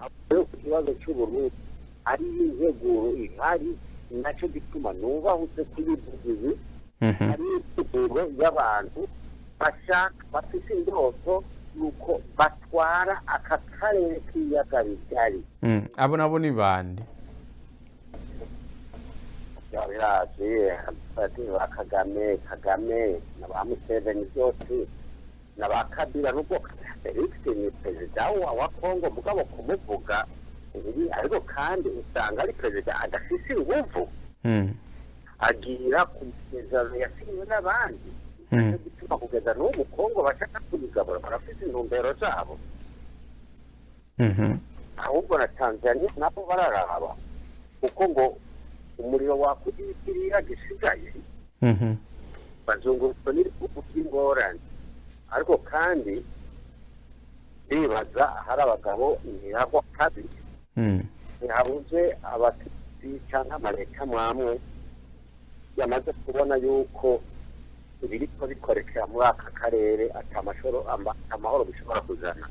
Aho rero ku kibazo cy'Uburundi ari integuro ihari, nacyo gituma nubahutse kuyivuga ibi. Hari integuro y'abantu bashaka, bafise indoto yuko batwara aka karere k'ibiyaga bigari. Abo nabo ni bande? Birazi ba Kagame, Kagame na ba Museveni byose na ba Kabila, nubwo Felix ni perezida wa Kongo, mugabo kumuvuga ibi, ariko kandi usanga ari perezida adafise inguvu, agira ku masezerano yasinywe n'abandi. Nicyo gituma kugeza n'ubu Kongo bashaka kuyigabura, barafise intumbero zabo. Ahubwo na Tanzania nabo bararaba, kuko ngo umuriro wakugira ikiriya gisigaye, bazungurutswe n'ibihugu by'ingorane. Ariko kandi ndibaza hari abagabo ntihagwa kabi, ntihabuze abatutsi cyangwa amaleta mwamwe yamaze kubona yuko ibiriko bikorekera muri aka karere atamashoro amahoro bishobora kuzana.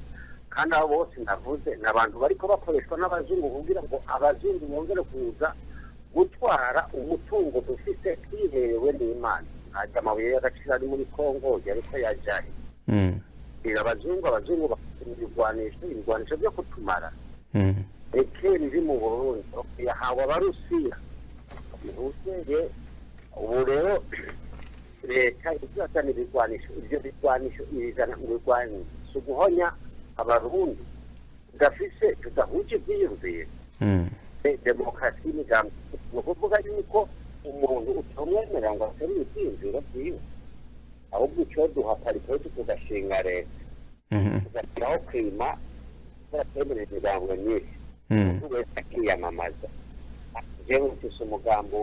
Kandi abo bose navuze ni abantu bariko bakoreshwa n'abazungu kugira ngo abazungu bongere kuza gutwara umutungo dufise twiherewe n'Imana. Ntajya amabuye y'agaciro ari muri Kongo yariko yajahe? Abazungu bafite ibigwanisho byo kutumara. Ekeri iri mu Burundi yahawe Abarusiya ntuzeye. Ubu rero leta izazana ibigwanisho, ibyo bigwanisho ibizana ngo ibigwanisho si uguhonya Abarundi tudafise, tudahuje ivyiyumviro. Demokarasi y'imigambi ni ukuvuga yuko umuntu utamwemerera ngo aserure ivyiyumviro vyiwe, ahubwo icyo duha paripoti tugashinga leta, tugashyiraho klima twemerera imigambo myinshi, umuntu wese akiyamamaza: "Jewe mfise umugambo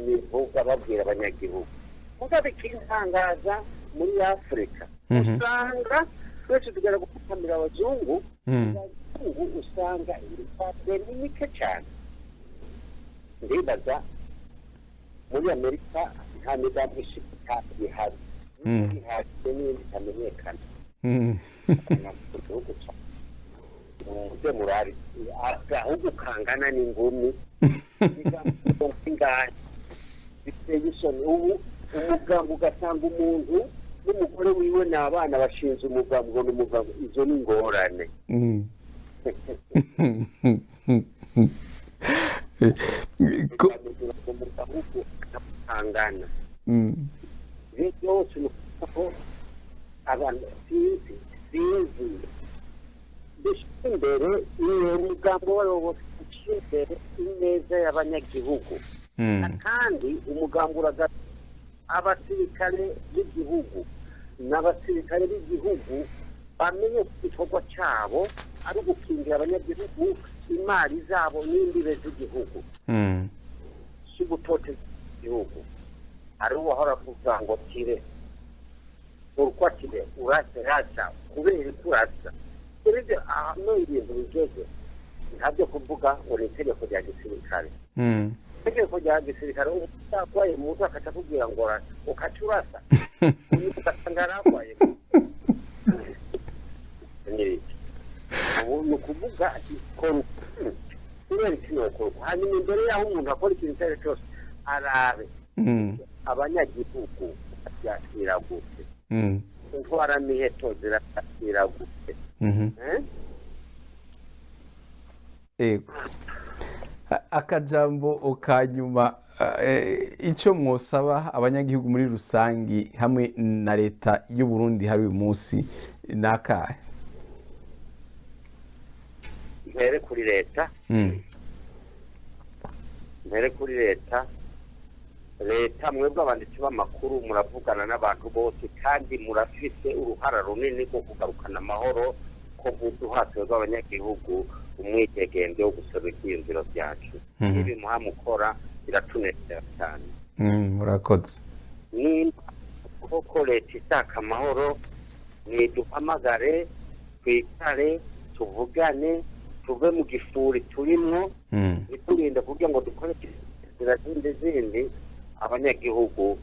nivuga," babwira abanyagihugu. Mugabo ikintangaza, muri Afurika usanga twese tugera gupfukamira abazungu. Abazungu usanga imipapuro ni mike cyane. Ndibaza muri Amerika nta migambi ishika ihari, ihari n'iyindi itamenyekana mu gihugu cya mujye murari, ahubwo ukangana n'ingumi. Imigambi ingahe biteye isoni! Ubu umugambi ugasanga umuntu n'umugore wiwe n'abana bashinze umugambi ngo ni umugambi. Izo ni ingorane. Ahubwo akangana. Ibyo byose ni ukuvuga ko abantu sinzi dushyira imbere iyo mugambi w'abayobozi, ushyira imbere ineza y'abanyagihugu. Kandi umugambi uraga abasirikare b'igihugu, n'abasirikare b'igihugu bamenye ko igikorwa cyabo ari ugukingira abanyagihugu, imari zabo n'imbibe z'igihugu, si gutoteza igihugu. Hari uwahora avuga ngo "Tire urwo tire, urase, rasa kubera ko urasa." Urebye ahantu ibintu bigeze, ntabyo kuvuga ngo ni itegeko rya gisirikare. Itegeko rya gisirikare, utarwaye mu mutwe akaca akubwira ngo rasa, ukaca urasa, ugasanga yararwaye. Ni ubu ni ukuvuga ati kora uku, kubera iki nokorwa? Hanyuma imbere y'aho umuntu akora ikintu icyo ari cyo cyose, arabe abanyagihugu babyakira gute, intwaramiheto zirabyakira gute? Eh? Ego. Akajambo ka nyuma, icyo mwosaba abanyagihugu muri rusangi hamwe na leta y'u Burundi hari uyu munsi ni akahe? Mpere kuri leta. Mpere kuri leta. Leta, mwebwe abanditsi b'amakuru muravugana n'abantu bose kandi murafise uruhara runini rwo kugarukana amahoro, ko guduha twebwe abanyagihugu umwidegemvyo wo gusaba ivyiyumviro vyacu. Ibi muha mukora biratunezera cyane. Murakoze. Nimba koko leta ishaka amahoro, niduhamagare, twicare, tuvugane, tuve mu gifuri turimwo, ntiturinde kugira ngo dukore inzira zindi. Abanyagihugu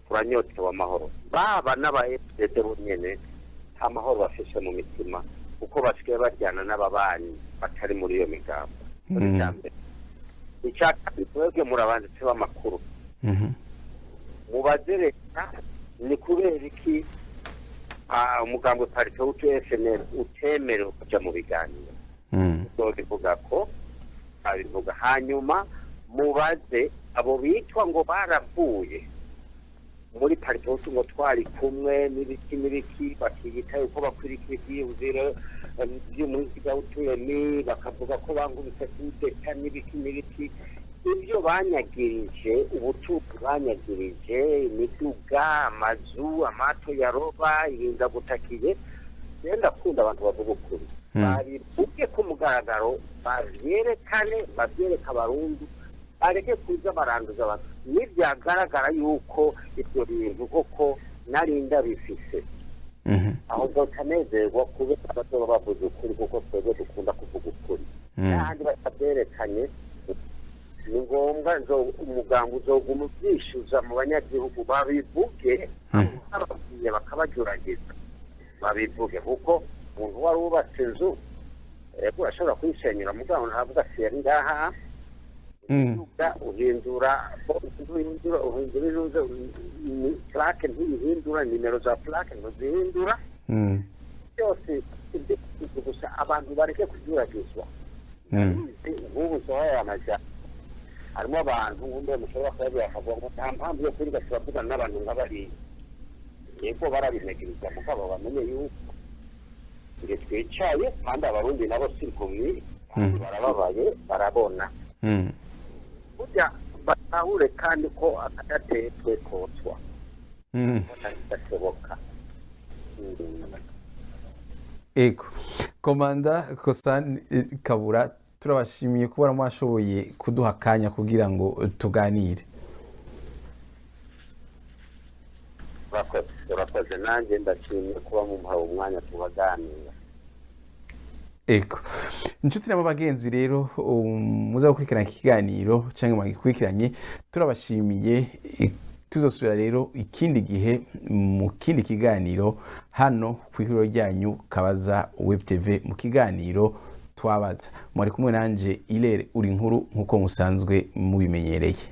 turanyotewe amahoro, baba n'aba FDD bonyene nta mahoro bafise mu mitima, kuko basigaye baryana n'ababanyi batari muri iyo migambo. Icya mbere. Icya kabiri, twebwe muri abanditsi b'amakuru, mubaze leta ni kubera iki umugambi Palipehutu FNL utemerewe kuja mu biganiro. Uzobivuga ko abivuga. Hanyuma mubaze abo bitwa ngo baravuye muri Palipehutu, ngo twari kumwe n'ibiki n'ibiki, bakiyita yuko bakwirikira ivyiyumviro vy'umuzigabuturemi, bakavuga ko bangubise kudeta n'ibiki n'ibiki. Ibyo banyagirije, ubutunzi banyagirije, imiduga, amazu, amato ya roba ihindagutakiye. Rero ndakunda abantu bavuga ukuri. Babivuge ku mugaragaro, bavyerekane, bavyereke Abarundi, bareke kuza baranduza abantu. Nivyagaragara yuko ibyo bintu koko nari ndabifise, Aho nzoca kubera bazoba bavuze ukuri, kuko twebwe dukunda kuvuga ukuri. N'ahandi batabyerekanye, ni ngombwa umuganga uzoguma ubyishyuza mu banyagihugu, babivuge, bababwiye bakabajuragiza, babivuge, kuko umuntu wari wubatse inzu, yego, urashobora kuyisenyura, mugabo ntavuga ati yari ngaha. Uhindura uhindura uhindura intuze plaque, ntiyihindura nimero za plaque, ntuzihindura. Byose ibyo gusa, abantu bareke kujuragizwa. Nk'ubu nsohoye amajyambere, harimo abantu nkumbe mushobora kuyabwira bakavuga ngo nta mpamvu yo kwirirwa turavugana n'abantu nka bariya. Yego, barabinegiriza, mugabo bamenye yuko nge twicaye, kandi Abarundi nabo si impumyi, kandi barababaye, barabona. Burya batahure kandi ko akadatetswe kotswa bidashoboka. Ego, commandant Kosan Kabura, turabashimiye kuba mwashoboye kuduha akanya kugira ngo tuganire. Urakoze, nanjye ndashimye kuba mumuhaye umwanya tubaganira. Ego, inshuti nabo bagenzi rero, muza gukurikirana iki kiganiro cyangwa mwagikurikiranye, turabashimiye. Tuzosubira rero ikindi gihe mu kindi kiganiro hano ku ihuriro ryanyu Kabaza Web TV, mu kiganiro Twabaza. Mwari kumwe nanje Irere Uri Nkuru, nk'uko musanzwe mubimenyereye.